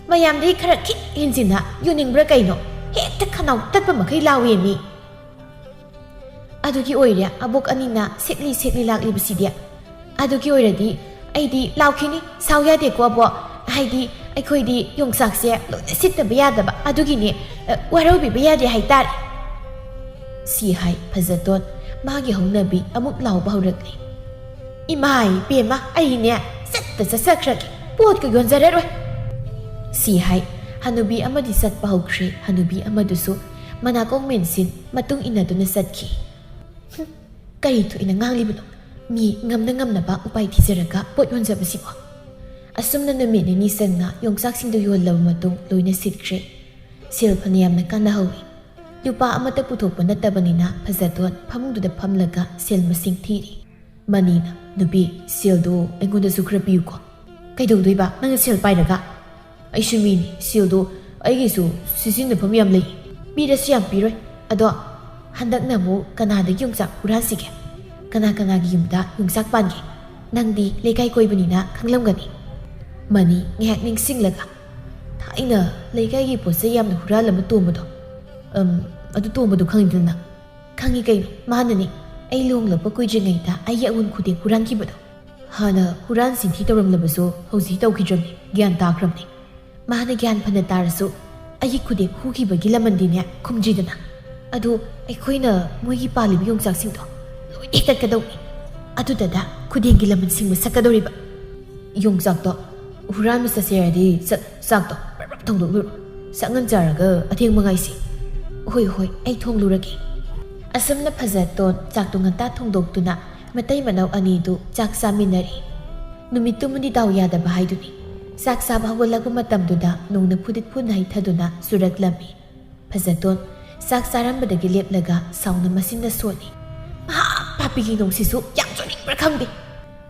ꯃꯌꯥꯝꯗꯒꯤ ꯈꯔ ꯈꯤꯠ ꯍꯦꯟꯖꯤꯟꯅ ꯌꯣꯟꯅꯤꯡꯕ꯭ꯔꯥ ꯀꯩꯅꯣ? ꯍꯦꯛꯇ ꯈꯅꯥꯎ ꯇꯠꯄ ꯃꯈꯩ ꯂꯥꯎꯋꯦ ꯃꯤ"꯫ "ꯑꯗꯨꯒꯤ ꯑꯣꯏꯔꯦ ꯑꯕꯣꯛ ꯑꯅꯤꯅ ꯁꯦꯠꯂꯤ ꯁꯦꯠꯂꯤ ꯂꯥꯛꯂꯤꯕꯁꯤꯗꯤ꯫ ꯑꯗꯨꯒꯤ ꯑꯣꯏꯔꯗꯤ ꯑꯩꯗꯤ ꯂꯥꯎꯈꯤꯅꯤ, ꯁꯥꯎ ꯌꯥꯗꯦꯀꯣ ꯑꯕꯣꯛ꯫ ꯍꯥꯏꯗꯤ ꯑꯩꯈꯣꯏꯗꯤ ꯌꯣꯡꯆꯥꯛꯁꯦ ꯂꯣꯏꯅ ꯁꯤꯠꯇꯕ ꯌꯥꯗꯕ, ꯑꯗꯨꯒꯤꯅꯦ, ꯑ, ꯋꯥꯔꯧꯕꯤꯕ ꯌꯥꯗꯦ ꯍꯥꯏꯇꯥꯔꯦ"꯫ ꯁꯤ ꯍꯥꯏ ꯐꯖꯇꯣꯟ ꯃꯥꯒꯤ ꯍꯧꯅꯕꯤ ꯑꯃꯨꯛ ꯂꯥꯎꯕ ꯍꯧꯔꯛꯂꯦ꯫ "ꯏꯃꯥꯏ ꯄꯦꯝꯃ, ꯑꯩꯅꯦ ꯆꯠꯇ ꯆꯠꯆꯈ꯭ꯔꯒꯦ, ꯄꯣꯠꯀ ꯌꯣꯟꯖꯔꯔꯣꯏ"꯫ ꯁꯤ ꯍꯥꯏ ꯍꯅꯨꯕꯤ ꯑꯃꯗꯤ ꯆꯠꯄ ꯍꯧꯈ꯭ꯔꯦ꯫ ꯍꯅꯨꯕꯤ ꯑꯃꯗꯨꯁꯨ ꯃꯅꯥꯀꯣꯡ ꯃꯦꯟꯁꯤꯟ ꯃꯇꯨꯡ ꯏꯟꯅꯗꯨꯅ ꯆꯠꯈꯤ꯫ "ꯍꯨꯝ, ꯀꯔꯤ ꯊꯣꯛꯏꯅ ꯉꯥꯡꯂꯤꯕꯅꯣ? ꯃꯤ ꯉꯝꯅ ꯉꯝꯅꯕ ꯎꯄꯥꯏ ꯊꯤꯖꯔꯒ ꯄꯣꯠ ꯌꯣꯟꯖꯕꯁꯤꯕꯣ"꯫ ꯑꯁꯨꯝꯅ ꯅꯨꯃꯤꯠ ꯅꯤꯅꯤ ꯆꯪꯅ ꯌꯣꯡꯆꯥꯛꯁꯤꯡꯗꯨ ꯌꯣꯜꯂꯕ ꯃꯇꯨꯡ ꯂꯣꯏꯅ ꯁꯤꯠꯈ꯭ꯔꯦ꯫ ꯁꯦꯜ ꯐꯅꯌꯥꯝꯅ ꯀꯥꯟꯅꯍꯧꯏ꯫ ꯂꯨꯄꯥ ꯑꯃꯠꯇ ꯄꯨꯊꯣꯛꯄ ꯅꯠꯇꯕꯅꯤꯅ ꯐꯖꯇꯣꯟ ꯐꯃꯨꯡꯗꯨꯗ ꯐꯝꯂꯒ ꯁꯦꯜ ꯃꯁꯤꯡ ꯊꯤꯔꯤ꯫ ꯃꯅꯤꯅ, "ꯅꯨꯄꯤ, ꯁꯦꯜꯗꯣ ꯑꯩꯉꯣꯟꯗꯁꯨ ꯈꯔ ꯄꯤꯌꯨꯀꯣ"꯫ "ꯀꯩꯗꯧꯗꯣꯏꯕ ꯅꯪꯅ ꯁꯦꯜ ꯄꯥꯏꯔꯒ?" "ꯑꯩꯁꯨ ꯃꯤꯅꯤ, ꯁꯦꯜꯗꯣ ꯑꯩꯒꯤꯁꯨ ꯁꯤꯖꯤꯟꯅꯐꯝ ꯌꯥꯝ ꯂꯩ"꯫ ꯄꯤꯔꯁꯨ ꯌꯥꯝ ꯄꯤꯔꯣꯏ꯫ ꯑꯗꯣ ꯍꯟꯗꯛꯅ ꯑꯃꯨꯛ ꯀꯅꯥꯗꯒꯤ ꯌꯣꯡꯆꯥꯛ ꯍꯨꯔꯥꯟꯁꯤꯒꯦ? ꯀꯅꯥ ꯀꯅꯥꯒꯤ ꯌꯨꯝꯗ ꯌꯣꯡꯆꯥꯛ ꯄꯥꯟꯒꯦ? ꯅꯪꯗꯤ ꯂꯩꯀꯥꯏ ꯀꯣꯏꯕꯅꯤꯅ ꯈꯪꯂꯝꯒꯅꯤ꯫ ꯃꯅꯤ ꯉꯥꯏꯍꯥꯛ ꯅꯤꯡꯁꯤꯡꯂꯒ, ꯊꯥꯏꯅ ꯂꯩꯀꯥꯏꯒꯤ ꯄꯣꯠ ꯆꯩ ꯌꯥꯝꯅ ꯍꯨꯔꯥꯜꯂꯝꯕ ꯇꯣꯝꯕꯗꯣ, ꯑꯝ, ꯑꯗꯨ ꯇꯣꯝꯕꯗꯣ ꯈꯪꯉꯤꯗꯅ? ꯈꯪꯉꯤ ꯀꯩꯅꯣ, ꯃꯥꯅꯅꯤ꯫ ꯑꯩ ꯂꯨꯍꯣꯡꯂꯛꯄ ꯀꯨꯏꯗ꯭ꯔꯤꯉꯩꯗ ꯑꯩꯒꯤ ꯑꯋꯨꯟ ꯈꯨꯗꯦꯡ ꯍꯨꯔꯥꯟꯈꯤꯕꯗꯣ꯫ ꯍꯥꯟꯅ ꯍꯨꯔꯥꯟ ꯆꯤꯟꯊꯤ ꯇꯧꯔꯝꯂꯕꯁꯨ ꯍꯧꯖꯤꯛ ꯇꯧꯈꯤꯗ꯭ꯔꯕꯅꯤ, ꯒ꯭ꯌꯥꯟ ꯇꯥꯈ꯭ꯔꯕꯅꯤ꯫ ꯃꯥꯅ ꯒ꯭ꯌꯥꯟ ꯐꯅ ꯇꯥꯔꯁꯨ ꯑꯩꯒꯤ ꯈꯨꯗꯦꯡ ꯍꯨꯈꯤꯕꯒꯤ ꯂꯃꯟꯗꯤꯅꯦ ꯈꯨꯝꯗ꯭ꯔꯤꯗꯅ꯫ ꯑꯗꯨ ꯑꯩꯈꯣꯏꯅ ꯃꯣꯏꯒꯤ ꯄꯥꯜꯂꯤꯕ ꯌꯣꯡꯆꯥꯛꯁꯤꯡꯗꯣ ꯂꯣꯏꯅ ꯍꯦꯛꯇꯠꯀꯗꯧꯅꯤ꯫ ꯑꯗꯨꯗꯗ ꯈꯨꯗꯦꯡꯒꯤ ꯂꯃꯟ ꯁꯤꯡꯕ ꯁꯛꯀꯗꯧꯔꯤꯕ꯫ ꯌꯣꯡꯆꯥꯛꯇꯣ ꯍꯨꯔꯥꯟꯕ ꯆꯠꯁꯦ ꯍꯥꯏꯔꯗꯤ ꯆꯠ-, ꯆꯥꯛꯇꯣ ꯕ꯭ꯔꯞ ꯕ꯭ꯔꯞ ꯊꯣꯡꯗꯣꯛꯂꯨꯔꯣ꯫ ꯆꯥꯛꯉꯟ ꯆꯥꯔꯒ ꯑꯊꯦꯡꯕ ꯉꯥꯏꯁꯤ꯫ ꯍꯣꯏ, ꯍꯣꯏ, ꯑꯩ ꯊꯣꯡꯂꯨꯔꯒꯦ꯫ ꯑꯁꯨꯝꯅ ꯐꯖꯇꯣꯟ ꯆꯥꯛꯇꯣ ꯉꯟꯇꯥ ꯊꯣꯡꯗꯣꯛꯇꯨꯅ ꯃꯇꯩ ꯃꯅꯥꯎ ꯑꯅꯤꯗꯨ ꯆꯥꯛ ꯆꯥꯃꯤꯟꯅꯔꯤ꯫ ꯅꯨꯃꯤꯠꯇꯨꯃꯗꯤ ꯗꯥꯎ ꯌꯥꯗꯕ ꯍꯥꯏꯗꯨꯅꯤ꯫ ꯆꯥꯛ ꯆꯥꯕ ꯍꯧꯒꯠꯂꯛꯄ ꯃꯇꯝꯗꯨꯗ ꯅꯣꯡꯅ ꯐꯨꯗꯤꯠ ꯐꯨꯅ ꯍꯩꯊꯗꯨꯅ ꯆꯨꯔꯛꯂꯝꯃꯤ꯫ ꯐꯖꯇꯣꯟ ꯆꯥꯛ ꯆꯥꯔꯝꯕꯗꯒꯤ ꯂꯦꯞꯂꯒ ꯁꯥꯎꯅ ꯃꯆꯤꯟꯅ ꯁꯣꯠꯂꯤ꯫ "ꯃꯍꯥ ꯄꯥꯄꯤꯒꯤ ꯅꯣꯡꯁꯤꯁꯨ ꯌꯥꯝ ꯆꯨꯅꯤꯡꯕ꯭ꯔꯥ ꯈꯪꯗꯦ꯫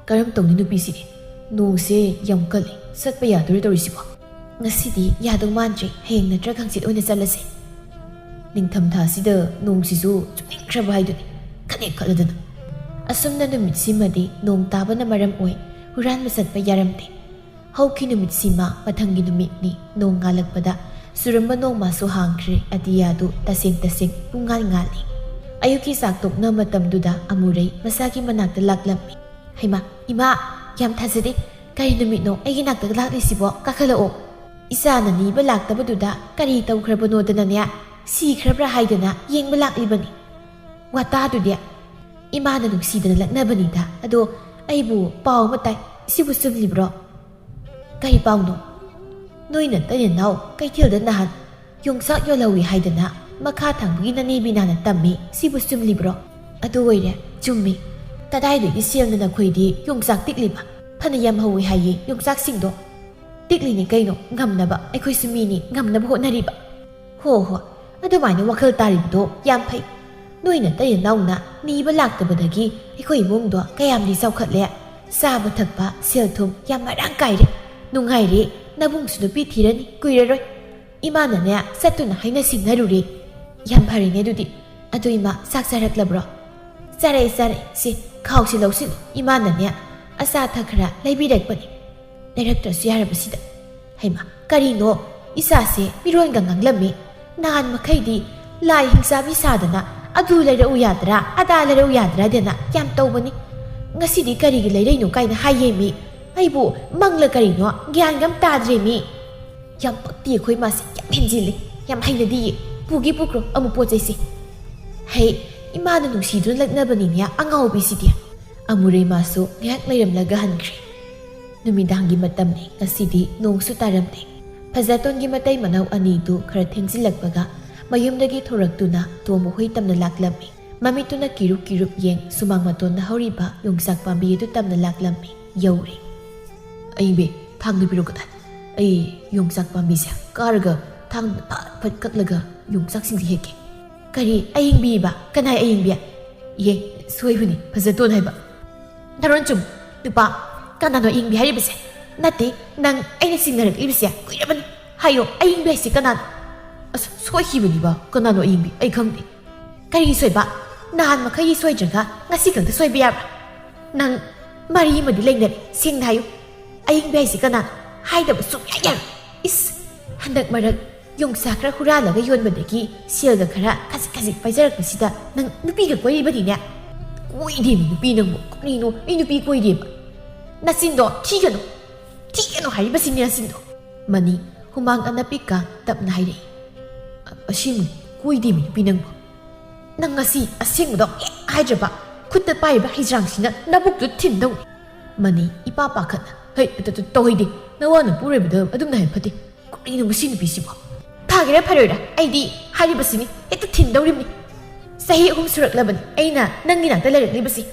ꯀꯔꯝ ꯇꯧꯅꯤ ꯅꯨꯄꯤꯁꯤꯗꯤ? ꯅꯣꯡꯁꯦ ꯌꯥꯝ ꯀꯜꯂꯤ, ꯆꯠꯄ ꯌꯥꯗꯣꯔꯦ ꯇꯧꯔꯤꯁꯤꯕꯣ꯫ ꯉꯁꯤꯗꯤ ꯌꯥꯗꯧ ꯃꯥꯟꯗ꯭ꯔꯦ, ꯍꯌꯦꯡ ꯅꯠꯇ꯭ꯔꯒ ꯍꯪꯆꯤꯠ ꯑꯣꯏꯅ ꯆꯠꯂꯁꯦ꯫ ꯅꯤꯡꯊꯝꯊꯥꯁꯤꯗ ꯅꯣꯡꯁꯤꯁꯨ ꯆꯨꯅꯤꯡꯈ꯭ꯔꯕ ꯍꯥꯏꯗꯨꯅꯤ, ꯈꯠꯂꯦ ꯈꯠꯂꯗꯅ"꯫ ꯑꯁꯨꯝꯅ ꯅꯨꯃꯤꯠꯁꯤꯃꯗꯤ ꯅꯣꯡ ꯇꯥꯕꯅ ꯃꯔꯝ ꯑꯣꯏ ꯍꯨꯔꯥꯟꯕ ꯆꯠꯄ ꯌꯥꯔꯝꯗꯦ꯫ ꯍꯧꯈꯤ ꯅꯨꯃꯤꯠꯁꯤꯃ ꯃꯊꯪꯒꯤ ꯅꯨꯃꯤꯠꯅꯤ꯫ ꯅꯣꯡ ꯉꯥꯜꯂꯛꯄꯗ ꯆꯨꯔꯝꯕ ꯅꯣꯡꯃꯁꯨ ꯍꯥꯡꯈ꯭ꯔꯦ꯫ ꯑꯇꯤꯌꯥꯗꯨ ꯇꯁꯦꯡ ꯇꯁꯦꯡ ꯄꯨꯡꯉꯥꯟ ꯉꯥꯜꯂꯤ꯫ ꯑꯌꯨꯛꯀꯤ ꯆꯥꯛ ꯇꯣꯛꯅ ꯃꯇꯝꯗꯨꯗ ꯑꯃꯨꯔꯩ ꯃꯆꯥꯒꯤ ꯃꯅꯥꯛꯇ ꯂꯥꯛꯂꯝꯃꯤ꯫ "ꯍꯩꯃꯥ, ꯏꯃꯥ, ꯌꯥꯝ ꯊꯥꯖꯗꯦ꯫ ꯀꯔꯤ ꯅꯨꯃꯤꯠꯅꯣ ꯑꯩꯒꯤ ꯅꯥꯛꯇ ꯂꯥꯛꯂꯤꯁꯤꯕꯣ? ꯀꯥꯈꯠꯂꯛꯑꯣ꯫ ꯏꯆꯥꯅ ꯅꯤꯕ ꯂꯥꯛꯇꯕꯗꯨꯗ ꯀꯔꯤ ꯇꯧꯈ꯭ꯔꯕꯅꯣꯗꯅꯅꯦ, ꯁꯤꯈ꯭ꯔꯕ꯭ꯔꯥ ꯍꯥꯏꯗꯅ ꯌꯦꯡꯕ ꯂꯥꯛꯂꯤꯕꯅꯤ"꯫ ꯋꯥꯇꯥꯗꯨꯗꯤ꯫ "ꯏꯃꯥꯅ ꯅꯨꯡꯁꯤꯗꯅ ꯂꯛꯅꯕꯅꯤꯗ꯫ ꯑꯗꯣ ꯑꯩꯕꯨ ꯄꯥꯎ ꯑꯃ ꯇꯥꯏ, ꯁꯤꯕꯨ ꯆꯨꯝꯂꯤꯕ꯭ꯔꯣ?" "ꯀꯔꯤ ꯄꯥꯎꯅꯣ?" "ꯅꯣꯏ ꯅꯇꯩ ꯅꯅꯥꯎ ꯀꯩꯊꯦꯜꯗ ꯅꯍꯥꯟ ꯌꯣꯡꯆꯥꯛ ꯌꯣꯜꯍꯧꯏ ꯍꯥꯏꯗꯅ ꯃꯈꯥ ꯊꯪꯕꯒꯤ ꯅꯅꯦ ꯕꯤꯅꯥꯅ ꯇꯝꯃꯤ, ꯁꯤꯕꯨ ꯆꯨꯝꯂꯤꯕ꯭ꯔꯣ?" "ꯑꯗꯨ ꯑꯣꯏꯔꯦ, ꯆꯨꯝꯃꯤ꯫ ꯀꯗꯥꯏꯗꯒꯤ ꯁꯦꯜꯅ ꯅꯈꯣꯏꯗꯤ ꯌꯣꯡꯆꯥꯛ ꯇꯤꯛꯂꯤꯕ? ꯐꯅ ꯌꯥꯝ ꯍꯧꯏ ꯍꯥꯏꯌꯦ ꯌꯣꯡꯆꯥꯛꯁꯤꯡꯗꯣ"꯫ "ꯇꯤꯛꯂꯤꯅꯤ ꯀꯩꯅꯣ, ꯉꯝꯅꯕ꯫ ꯑꯩꯈꯣꯏꯁꯨ ꯃꯤꯅꯤ, ꯉꯝꯅꯕ ꯍꯣꯠꯅꯔꯤꯕ"꯫ "ꯍꯣ ꯍꯣ, ꯑꯗꯨꯃꯥꯏꯅ ꯋꯥꯈꯜ ꯇꯥꯔꯤꯕꯗꯣ ꯌꯥꯝ ꯐꯩ꯫ ꯅꯣꯏ ꯅꯇꯩ ꯅꯅꯥꯎꯅ ꯅꯤꯕ ꯂꯥꯛꯇꯕꯗꯒꯤ ꯑꯩꯈꯣꯏ ꯏꯃꯨꯡꯗꯣ ꯀꯌꯥꯝꯗꯤ ꯆꯥꯎꯈꯠꯂꯦ꯫ ꯆꯥꯕ ꯊꯛꯄ, ꯁꯦꯜ ꯊꯨꯝ ꯌꯥꯝ ꯃꯔꯥꯡ ꯀꯥꯏꯔꯦ꯫ ꯅꯨꯡꯉꯥꯏꯔꯦ, ꯅꯕꯨꯡꯁꯨ ꯅꯨꯄꯤ ꯊꯤꯔꯅꯤ ꯀꯨꯏꯔꯔꯣꯏ"꯫ "ꯏꯃꯥꯅꯅꯦ ꯆꯠꯇꯨꯅ ꯍꯥꯏꯅ ꯁꯤꯡꯅꯔꯨꯔꯦ꯫" "ꯌꯥꯝ ꯐꯔꯦꯅꯦ ꯑꯗꯨꯗꯤ꯫ ꯑꯗꯨ ꯏꯃꯥ ꯆꯥꯛ ꯆꯥꯔꯛꯂꯕ꯭ꯔꯣ?" "ꯆꯥꯔꯛꯑꯦ, ꯆꯥꯔꯛꯑꯦ꯫ ꯁꯤ ꯈꯥꯎꯁꯤ ꯂꯧꯁꯤꯜꯂꯨ, ꯏꯃꯥꯅꯅꯦ ꯑꯆꯥ ꯑꯊꯛ ꯈꯔ ꯂꯩꯕꯤꯔꯛꯄꯅꯤ꯫ ꯂꯩꯔꯛꯇ꯭ꯔꯁꯨ ꯌꯥꯔꯕꯁꯤꯗ꯫" ꯍꯩꯃꯥ, ꯀꯔꯤꯅꯣ? ꯏꯆꯥꯁꯦ ꯃꯤꯔꯣꯟꯒ ꯉꯥꯡꯂꯝꯃꯤ꯫ ꯅꯍꯥꯟ ꯃꯈꯩꯗꯤ ꯂꯥꯏ ꯍꯤꯡꯆꯥꯕꯤ ꯁꯥꯗꯅ ꯑꯗꯨ ꯂꯩꯔꯛꯎ ꯌꯥꯗ꯭ꯔꯥ, ꯑꯗꯥ ꯂꯩꯔꯛꯎ ꯌꯥꯗ꯭ꯔꯥꯗꯅ ꯌꯥꯝ ꯇꯧꯕꯅꯤ꯫ ꯉꯁꯤꯗꯤ ꯀꯔꯤꯒꯤ ꯂꯩꯔꯛꯏꯅꯣ ꯀꯥꯏꯅ ꯍꯥꯏꯌꯦꯃꯤ꯫ ꯑꯩꯕꯨ ꯃꯪꯂ ꯀꯔꯤꯅꯣ ꯒ꯭ꯌꯥꯟꯒ ꯑꯝ ꯇꯥꯗ꯭ꯔꯦꯃꯤ꯫ ꯌꯥꯝ ꯄꯛꯇꯦ ꯑꯩꯈꯣꯏ ꯃꯥꯁꯦ, ꯌꯥꯝ ꯍꯦꯟꯖꯤꯜꯂꯤ꯫ ꯌꯥꯝ ꯍꯩꯅꯗꯤꯌꯦ꯫ ꯄꯨꯒꯦ ꯄꯨꯈ꯭ꯔꯣ ꯑꯃꯨꯛ ꯄꯣꯠ ꯆꯩꯁꯦ꯫ ꯍꯩ, ꯏꯃꯥꯅ ꯅꯨꯡꯁꯤꯗꯨꯅ ꯂꯛꯅꯕꯅꯤꯅꯦ ꯑꯉꯥꯎꯕꯤꯁꯤꯗꯤ꯫ ꯑꯃꯨꯔꯩ ꯃꯥꯁꯨ ꯉꯥꯏꯍꯥꯛ ꯂꯩꯔꯝꯂꯒ ꯍꯟꯈ꯭ꯔꯦ꯫ ꯅꯨꯃꯤꯗꯥꯡꯒꯤ ꯃꯇꯝꯅꯤ꯫ ꯉꯁꯤꯗꯤ ꯅꯣꯡꯁꯨ ꯇꯥꯔꯝꯗꯦ꯫ ꯐꯖꯇꯣꯟꯒꯤ ꯃꯇꯩ ꯃꯅꯥꯎ ꯑꯅꯤꯗꯨ ꯈꯔ ꯊꯦꯡꯖꯤꯜꯂꯛꯄꯒ ꯃꯌꯨꯝꯗꯒꯤ ꯊꯣꯔꯛꯇꯨꯅ ꯇꯣꯝꯕ ꯍꯣꯏ ꯇꯝꯅ ꯂꯥꯛꯂꯝꯃꯤ꯫ ꯃꯃꯤꯠꯇꯨꯅ ꯀꯤꯔꯨꯞ ꯀꯤꯔꯨꯞ ꯌꯦꯡ ꯁꯨꯃꯥꯡ ꯃꯇꯣꯟꯗ ꯍꯧꯔꯤꯕ ꯌꯣꯡꯆꯥꯛ ꯄꯥꯝꯕꯤ ꯑꯗꯨ ꯇꯝꯅ ꯂꯥꯛꯂꯝꯃꯤ꯫ ꯌꯧꯔꯦ꯫ "ꯑꯏꯪꯕꯤ, ꯊꯥꯡꯗꯨ ꯄꯤꯔꯛꯎ ꯀꯗꯥꯏ? ꯑꯩ ꯌꯣꯡꯆꯥꯛ ꯄꯥꯝꯕꯤꯁꯦ ꯀꯥꯔꯒ ꯊꯥꯡꯗꯨꯅ ꯐꯠ ꯐꯠ ꯀꯛꯂꯒ ꯌꯣꯡꯆꯥꯛꯁꯤꯡꯁꯦ ꯍꯦꯛꯀꯦ꯫" "ꯀꯔꯤ ꯑꯏꯪꯕꯤꯕ? ꯀꯅꯥꯏ ꯑꯏꯪꯕꯤ?" "ꯏꯍꯦ, ꯁꯣꯏꯕꯅꯤ, ꯐꯖꯇꯣꯟ ꯍꯥꯏꯕ꯫" "ꯅꯔꯣꯟ ꯆꯨꯝ, ꯅꯨꯄꯥ, ꯀꯅꯥꯅꯣ ꯑꯏꯪꯕꯤ ꯍꯥꯏꯔꯤꯕꯁꯦ?" "ꯅꯠꯇꯦ, ꯅꯪ ꯑꯩꯅ ꯆꯤꯡꯅꯔꯛꯂꯤꯕꯁꯦ ꯀꯨꯏꯔꯕꯅꯤ꯫ ꯍꯥꯏꯌꯣ, ꯑꯏꯪꯕꯤ ꯍꯥꯏꯁꯦ ꯀꯅꯥꯅꯣ?" "ꯑꯁ, ꯁꯣꯏꯈꯤꯕꯅꯤꯕ, ꯀꯅꯥꯅꯣ ꯑꯏꯪꯕꯤ? ꯑꯩ ꯈꯪꯗꯦ꯫" "ꯀꯔꯤꯒꯤ ꯁꯣꯏꯕ? ꯅꯍꯥꯟ ꯃꯈꯩꯒꯤ ꯁꯣꯏꯗ꯭ꯔꯒ ꯉꯁꯤ ꯈꯛꯇ ꯁꯣꯏꯕ ꯌꯥꯕ꯭ꯔꯥ? ꯅꯪ ꯃꯔꯤ ꯑꯃꯗꯤ ꯂꯩꯅꯔꯦ, ꯁꯦꯡꯅ ꯍꯥꯏꯌꯨ꯫ ꯑꯏꯪꯕꯤ ꯍꯥꯏꯁꯤ ꯀꯅꯥꯅꯣ? ꯍꯥꯏꯗꯕ ꯁꯨꯡꯌꯥ ꯌꯥꯔꯣꯏ꯫" "ꯏꯁ, ꯍꯟꯗꯛ ꯃꯔꯛ ꯌꯣꯡꯆꯥꯛ ꯈꯔ ꯍꯨꯔꯥꯜꯂꯒ ꯌꯣꯟꯕꯗꯒꯤ ꯁꯦꯜꯒ ꯈꯔ ꯈꯖꯤꯛ ꯈꯖꯤꯛ ꯄꯥꯏꯖꯔꯛꯄꯁꯤꯗ ꯅꯪ ꯅꯨꯄꯤꯒ ꯀꯣꯏꯔꯤꯕꯅꯤꯅꯦ?" "ꯀꯣꯏꯗꯦꯃꯤ ꯅꯨꯄꯤ ꯅꯪꯕꯨ, ꯀꯔꯤꯅꯣ? ꯑꯩ ꯅꯨꯄꯤ ꯀꯣꯏꯗꯦꯕ꯫" "ꯅꯆꯤꯟꯗꯣ ꯊꯤꯒꯅꯨ, ꯊꯤꯒꯅꯨ ꯍꯥꯏꯔꯤꯕꯁꯤꯅꯤ ꯅꯆꯤꯟꯗꯣ꯫" ꯃꯅꯤ ꯍꯨꯃꯥꯡ ꯑꯅꯞꯄꯤ ꯀꯥꯡ ꯇꯞꯅ ꯍꯥꯏꯔꯛꯏ꯫ "ꯑ-, ꯑꯁꯦꯡꯕꯅꯤ, ꯀꯣꯏꯗꯦꯃꯤ ꯅꯨꯄꯤ ꯅꯪꯕꯨ꯫" "ꯅꯪ ꯉꯁꯤ ꯑꯁꯦꯡꯕꯗꯣ ꯍꯦꯛ ꯍꯥꯏꯗ꯭ꯔꯕ, ꯈꯨꯠꯇ ꯄꯥꯏꯔꯤꯕ ꯍꯩꯖ꯭ꯔꯥꯡꯁꯤꯅ ꯅꯕꯨꯛꯇꯨ ꯊꯤꯟꯗꯧꯅꯤ꯫" ꯃꯅꯤ ꯏꯄꯥ ꯄꯥꯈꯠꯅ, "ꯍꯩ, ꯇ-, ꯇ-, ꯇꯧꯍꯩꯗꯦ, ꯅꯋꯥ ꯅꯄꯨꯔꯣꯏꯕꯗ ꯑꯗꯨꯝꯅ ꯍꯥꯏꯕ ꯐꯠꯇꯦ꯫ ꯀꯔꯤꯅꯣ ꯃꯁꯤ ꯅꯨꯄꯤꯁꯤꯕꯣ?" "ꯐꯒꯦꯔꯥ ꯐꯔꯣꯏꯔꯥ, ꯑꯩꯗꯤ ꯍꯥꯏꯔꯤꯕꯁꯤꯅꯤ, ꯍꯦꯛꯇ ꯊꯤꯟꯗꯧꯔꯤꯕꯅꯤ꯫ ꯆꯍꯤ ꯑꯍꯨꯝ ꯁꯨꯔꯛꯂꯕꯅꯤ ꯑꯩꯅ ꯅꯪꯒꯤ ꯅꯥꯛꯇ ꯂꯩꯔꯛꯂꯤꯕꯁꯤ꯫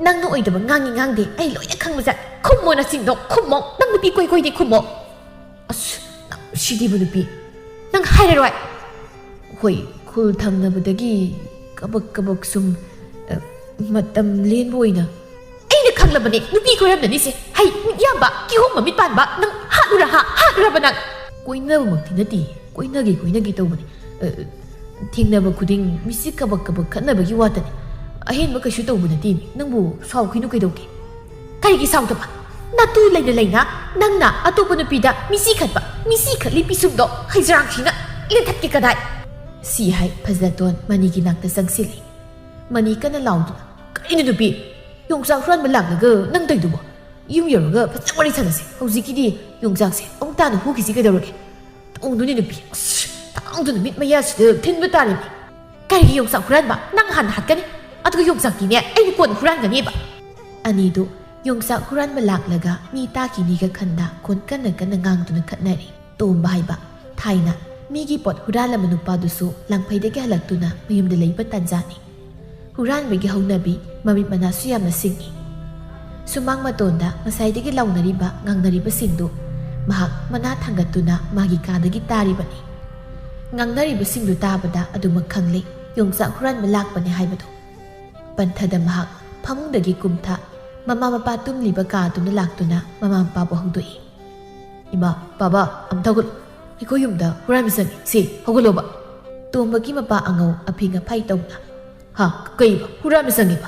ꯅꯪꯅ ꯑꯣꯏꯗꯕ ꯉꯥꯡꯉꯤ ꯉꯥꯡꯗꯦ ꯑꯩ ꯂꯣꯏꯅ ꯈꯪꯕꯁꯦ꯫ ꯈꯨꯝꯃꯣ ꯅꯆꯤꯟꯗꯣ, ꯈꯨꯝꯃꯣ꯫ ꯅꯪ ꯅꯨꯄꯤ ꯀꯣꯏ ꯀꯣꯏꯗꯦ, ꯈꯨꯝꯃꯣ꯫" "ꯑꯁ, ꯅꯪ ꯁꯤꯗꯤꯕ ꯅꯨꯄꯤ, ꯅꯪ ꯍꯥꯏꯔꯔꯣꯏ?" "ꯍꯣꯏ, ꯈꯨꯜ ꯊꯪꯅꯕꯗꯒꯤ ꯀꯕꯛ ꯀꯕꯛ ꯁꯨꯝ, ꯑ, ꯃꯇꯝ ꯂꯦꯟꯕ ꯑꯣꯏꯅ꯫" "ꯑꯩꯅ ꯈꯪꯂꯕꯅꯦ ꯅꯨꯄꯤ ꯀꯣꯏꯔꯝꯂꯅꯤꯁꯦ꯫ ꯍꯩ, ꯃꯤꯠ ꯌꯥꯝꯕ, ꯀꯤꯍꯣꯝ ꯃꯃꯤꯠ ꯄꯥꯟꯕ, ꯅꯪ ꯍꯥꯠꯂꯨꯔ ꯍꯥ? ꯍꯥꯠꯂꯨꯔꯕ ꯅꯪ?" ꯀꯣꯏꯅꯕꯃꯛꯇꯤ ꯅꯠꯇꯦ, ꯀꯣꯏꯅꯒꯦ ꯀꯣꯏꯅꯒꯦ ꯇꯧꯕꯅꯤ꯫ ꯑ, ꯊꯦꯡꯅꯕ ꯈꯨꯗꯤꯡ ꯃꯤꯆꯤ ꯀꯕꯛ ꯀꯕꯛ ꯈꯠꯅꯕꯒꯤ ꯋꯥꯇꯅꯤ꯫ ꯑꯍꯦꯟꯕ ꯀꯩꯁꯨ ꯇꯧꯕ ꯅꯠꯇꯦ꯫ ꯅꯪꯕꯨ ꯁꯥꯎꯈꯤꯅꯨ ꯀꯩꯗꯧꯒꯦ? ꯀꯔꯤꯒꯤ ꯁꯥꯎꯗꯕ? ꯅꯇꯨ ꯂꯩꯅ ꯂꯩꯅ ꯅꯪꯅ ꯑꯇꯣꯞꯄ ꯅꯨꯄꯤꯗ ꯃꯤꯆꯤ ꯈꯠꯄ, ꯃꯤꯆꯤ ꯈꯠꯂꯤ ꯄꯤꯁꯨꯝꯗꯣ ꯍꯩꯖꯔꯥꯡꯁꯤꯅ ꯂꯦꯟꯊꯠꯀꯦ ꯀꯗꯥꯏ? ꯁꯤ ꯍꯥꯏ ꯐꯖꯇꯣꯟ ꯃꯅꯤꯒꯤ ꯅꯥꯛꯇ ꯆꯪꯁꯤꯜꯂꯤ꯫ ꯃꯅꯤ ꯀꯟꯅ ꯂꯥꯎꯗꯨꯅ, "ꯀꯔꯤꯅꯣ ꯅꯨꯄꯤ? ꯌꯣꯡꯆꯥꯛ ꯍꯨꯔꯥꯟꯕ ꯂꯥꯛꯂꯒ ꯅꯪ ꯇꯧꯏꯗꯨꯕꯣ? ꯌꯨꯝ ꯌꯧꯔꯒ ꯐꯖꯅ ꯋꯥꯔꯤ ꯁꯥꯟꯅꯁꯤ꯫ ꯍꯧꯖꯤꯛꯀꯤꯗꯤ ꯌꯣꯡꯆꯥꯛꯁꯦ ꯑꯃꯨꯛ ꯇꯥꯅ ꯍꯨꯈꯤꯁꯤ ꯀꯩꯗꯧꯔꯒꯦ?" ꯇꯧꯅꯨꯅꯦ ꯅꯨꯄꯤ, ꯑꯁ, ꯇꯥꯡꯗꯨꯅ ꯃꯤꯠ ꯃꯌꯥꯁꯤꯗ ꯊꯤꯟꯕ ꯇꯥꯔꯦꯅꯦ꯫ ꯀꯔꯤꯒꯤ ꯌꯣꯡꯆꯥꯛ ꯍꯨꯔꯥꯟꯕ? ꯅꯪ ꯍꯥꯟꯅ ꯍꯥꯠꯀꯅꯤ, ꯑꯗꯨꯒ ꯌꯣꯡꯆꯥꯛꯇꯤꯅꯦ ꯑꯩꯅ ꯀꯣꯟꯅ ꯍꯨꯔꯥꯟꯒꯅꯦꯕ꯫ ꯑꯅꯤꯗꯨ ꯌꯣꯡꯆꯥꯛ ꯍꯨꯔꯥꯟꯕ ꯂꯥꯛꯂꯒ ꯃꯤ ꯇꯥꯈꯤꯅꯤꯒ ꯈꯟꯗ ꯈꯣꯟ ꯀꯟꯅ ꯀꯟꯅ ꯉꯥꯡꯗꯨꯅ ꯈꯠꯅꯔꯤ꯫ ꯇꯣꯝꯕ ꯍꯥꯏꯕ ꯊꯥꯏꯅ ꯃꯤꯒꯤ ꯄꯣꯠ ꯍꯨꯔꯥꯜꯂꯝꯕ ꯅꯨꯄꯥꯗꯨꯁꯨ ꯂꯥꯡꯐꯩꯗꯒꯤ ꯍꯜꯂꯛꯇꯨꯅ ꯃꯌꯨꯝꯗ ꯂꯩꯕ ꯇꯥꯟꯖꯥꯅꯤ꯫ ꯍꯨꯔꯥꯟꯕꯒꯤ ꯍꯧꯅꯕꯤ ꯃꯃꯤꯠ ꯃꯅꯥꯁꯨ ꯌꯥꯝꯅ ꯁꯤꯡꯏ꯫ ꯁꯨꯃꯥꯡ ꯃꯇꯣꯟꯗ ꯉꯁꯥꯏꯗꯒꯤ ꯂꯥꯎꯅꯔꯤꯕ ꯉꯥꯡꯅꯔꯤꯕꯁꯤꯡꯗꯨ ꯃꯍꯥꯛ ꯃꯅꯥ ꯊꯥꯡꯒꯠꯇꯨꯅ ꯃꯥꯒꯤ ꯀꯥꯗꯒꯤ ꯇꯥꯔꯤꯕꯅꯤ꯫ ꯉꯥꯡꯅꯔꯤꯕꯁꯤꯡꯗꯨ ꯇꯥꯕꯗ ꯑꯗꯨꯃꯛ ꯈꯪꯂꯦ, ꯌꯣꯡꯆꯥꯛ ꯍꯨꯔꯥꯟꯕ ꯂꯥꯛꯄꯅꯤ ꯍꯥꯏꯕꯗꯨ꯫ ꯄꯟꯊꯗ ꯃꯍꯥꯛ ꯐꯃꯨꯡꯗꯒꯤ ꯀꯨꯝꯊ ꯃꯃꯥ ꯃꯄꯥ ꯇꯨꯝꯂꯤꯕ ꯀꯥꯗꯨꯅ ꯂꯥꯛꯇꯨꯅ ꯃꯃꯥ ꯃꯄꯥꯕꯨ ꯍꯧꯗꯣꯛꯏ꯫ "ꯏꯃꯥ, ꯕꯥꯕꯥ, ꯑꯝꯇ ꯍꯧꯒꯠꯂꯨ꯫ ꯑꯩꯈꯣꯏ ꯌꯨꯝꯗ ꯍꯨꯔꯥꯟꯕ ꯆꯪꯉꯤ꯫ ꯁꯤ, ꯍꯧꯒꯠꯂꯣꯕ꯫" ꯇꯣꯝꯕꯒꯤ ꯃꯄꯥ ꯑꯉꯧ ꯑꯐꯤꯡ ꯑꯐꯥꯏ ꯇꯧꯅ, "ꯍꯥ? ꯀꯩꯕ? ꯍꯨꯔꯥꯟꯕ ꯆꯪꯉꯤꯕ?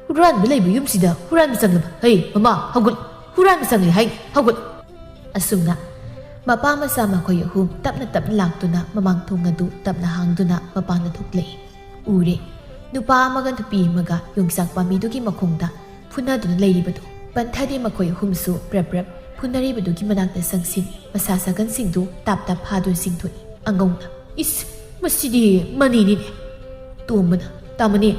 ꯍꯨꯔꯥꯟꯕ ꯂꯩꯕ ꯌꯨꯝꯁꯤꯗ ꯍꯨꯔꯥꯟꯕ ꯆꯪꯉꯤꯕ? ꯍꯩ, ꯃꯃꯥ, ꯍꯧꯒꯠꯂꯨ꯫ ꯍꯨꯔꯥꯟꯕ ꯆꯪꯉꯤ ꯍꯥꯏ, ꯍꯧꯒꯠꯂꯨ꯫" ꯑꯁꯨꯝꯅ ꯃꯄꯥ ꯃꯆꯥ ꯃꯈꯣꯏ ꯑꯍꯨꯝ ꯇꯞꯅ ꯇꯞꯅ ꯂꯥꯛꯇꯨꯅ ꯃꯃꯥꯡ ꯊꯣꯡ ꯑꯗꯨ ꯇꯞꯅ ꯍꯥꯡꯗꯨꯅ ꯃꯄꯥꯟꯗ ꯊꯣꯛꯂꯛꯏ꯫ ꯎꯔꯦ, ꯅꯨꯄꯥ ꯑꯃꯒ ꯅꯨꯄꯤ ꯑꯃꯒ ꯌꯣꯡꯆꯥꯛ ꯄꯥꯝꯕꯤꯗꯨꯒꯤ ꯃꯈꯣꯡꯗ ꯐꯨꯅꯗꯨꯅ ꯂꯩꯔꯤꯕꯗꯨ꯫ ꯄꯟꯊꯗꯦ ꯃꯈꯣꯏ ꯑꯍꯨꯝꯁꯨ ꯄ꯭ꯔꯞ ꯄ꯭ꯔꯞ ꯐꯨꯅꯔꯤꯕꯗꯨꯒꯤ ꯃꯅꯥꯛꯇ ꯆꯪꯁꯤꯟ ꯃꯁꯥ ꯁꯥꯒꯟꯁꯤꯡꯗꯨ ꯇꯥꯞ ꯇꯥꯞ ꯐꯥꯗꯨꯅ ꯆꯤꯡꯊꯣꯛꯏ꯫ ꯑꯉꯧꯅ, "ꯏꯁ, ꯃꯁꯤꯗꯤ ꯃꯅꯤꯅꯤꯅꯦ꯫" ꯇꯣꯝꯕꯅ, "ꯇꯥꯃꯅꯤ,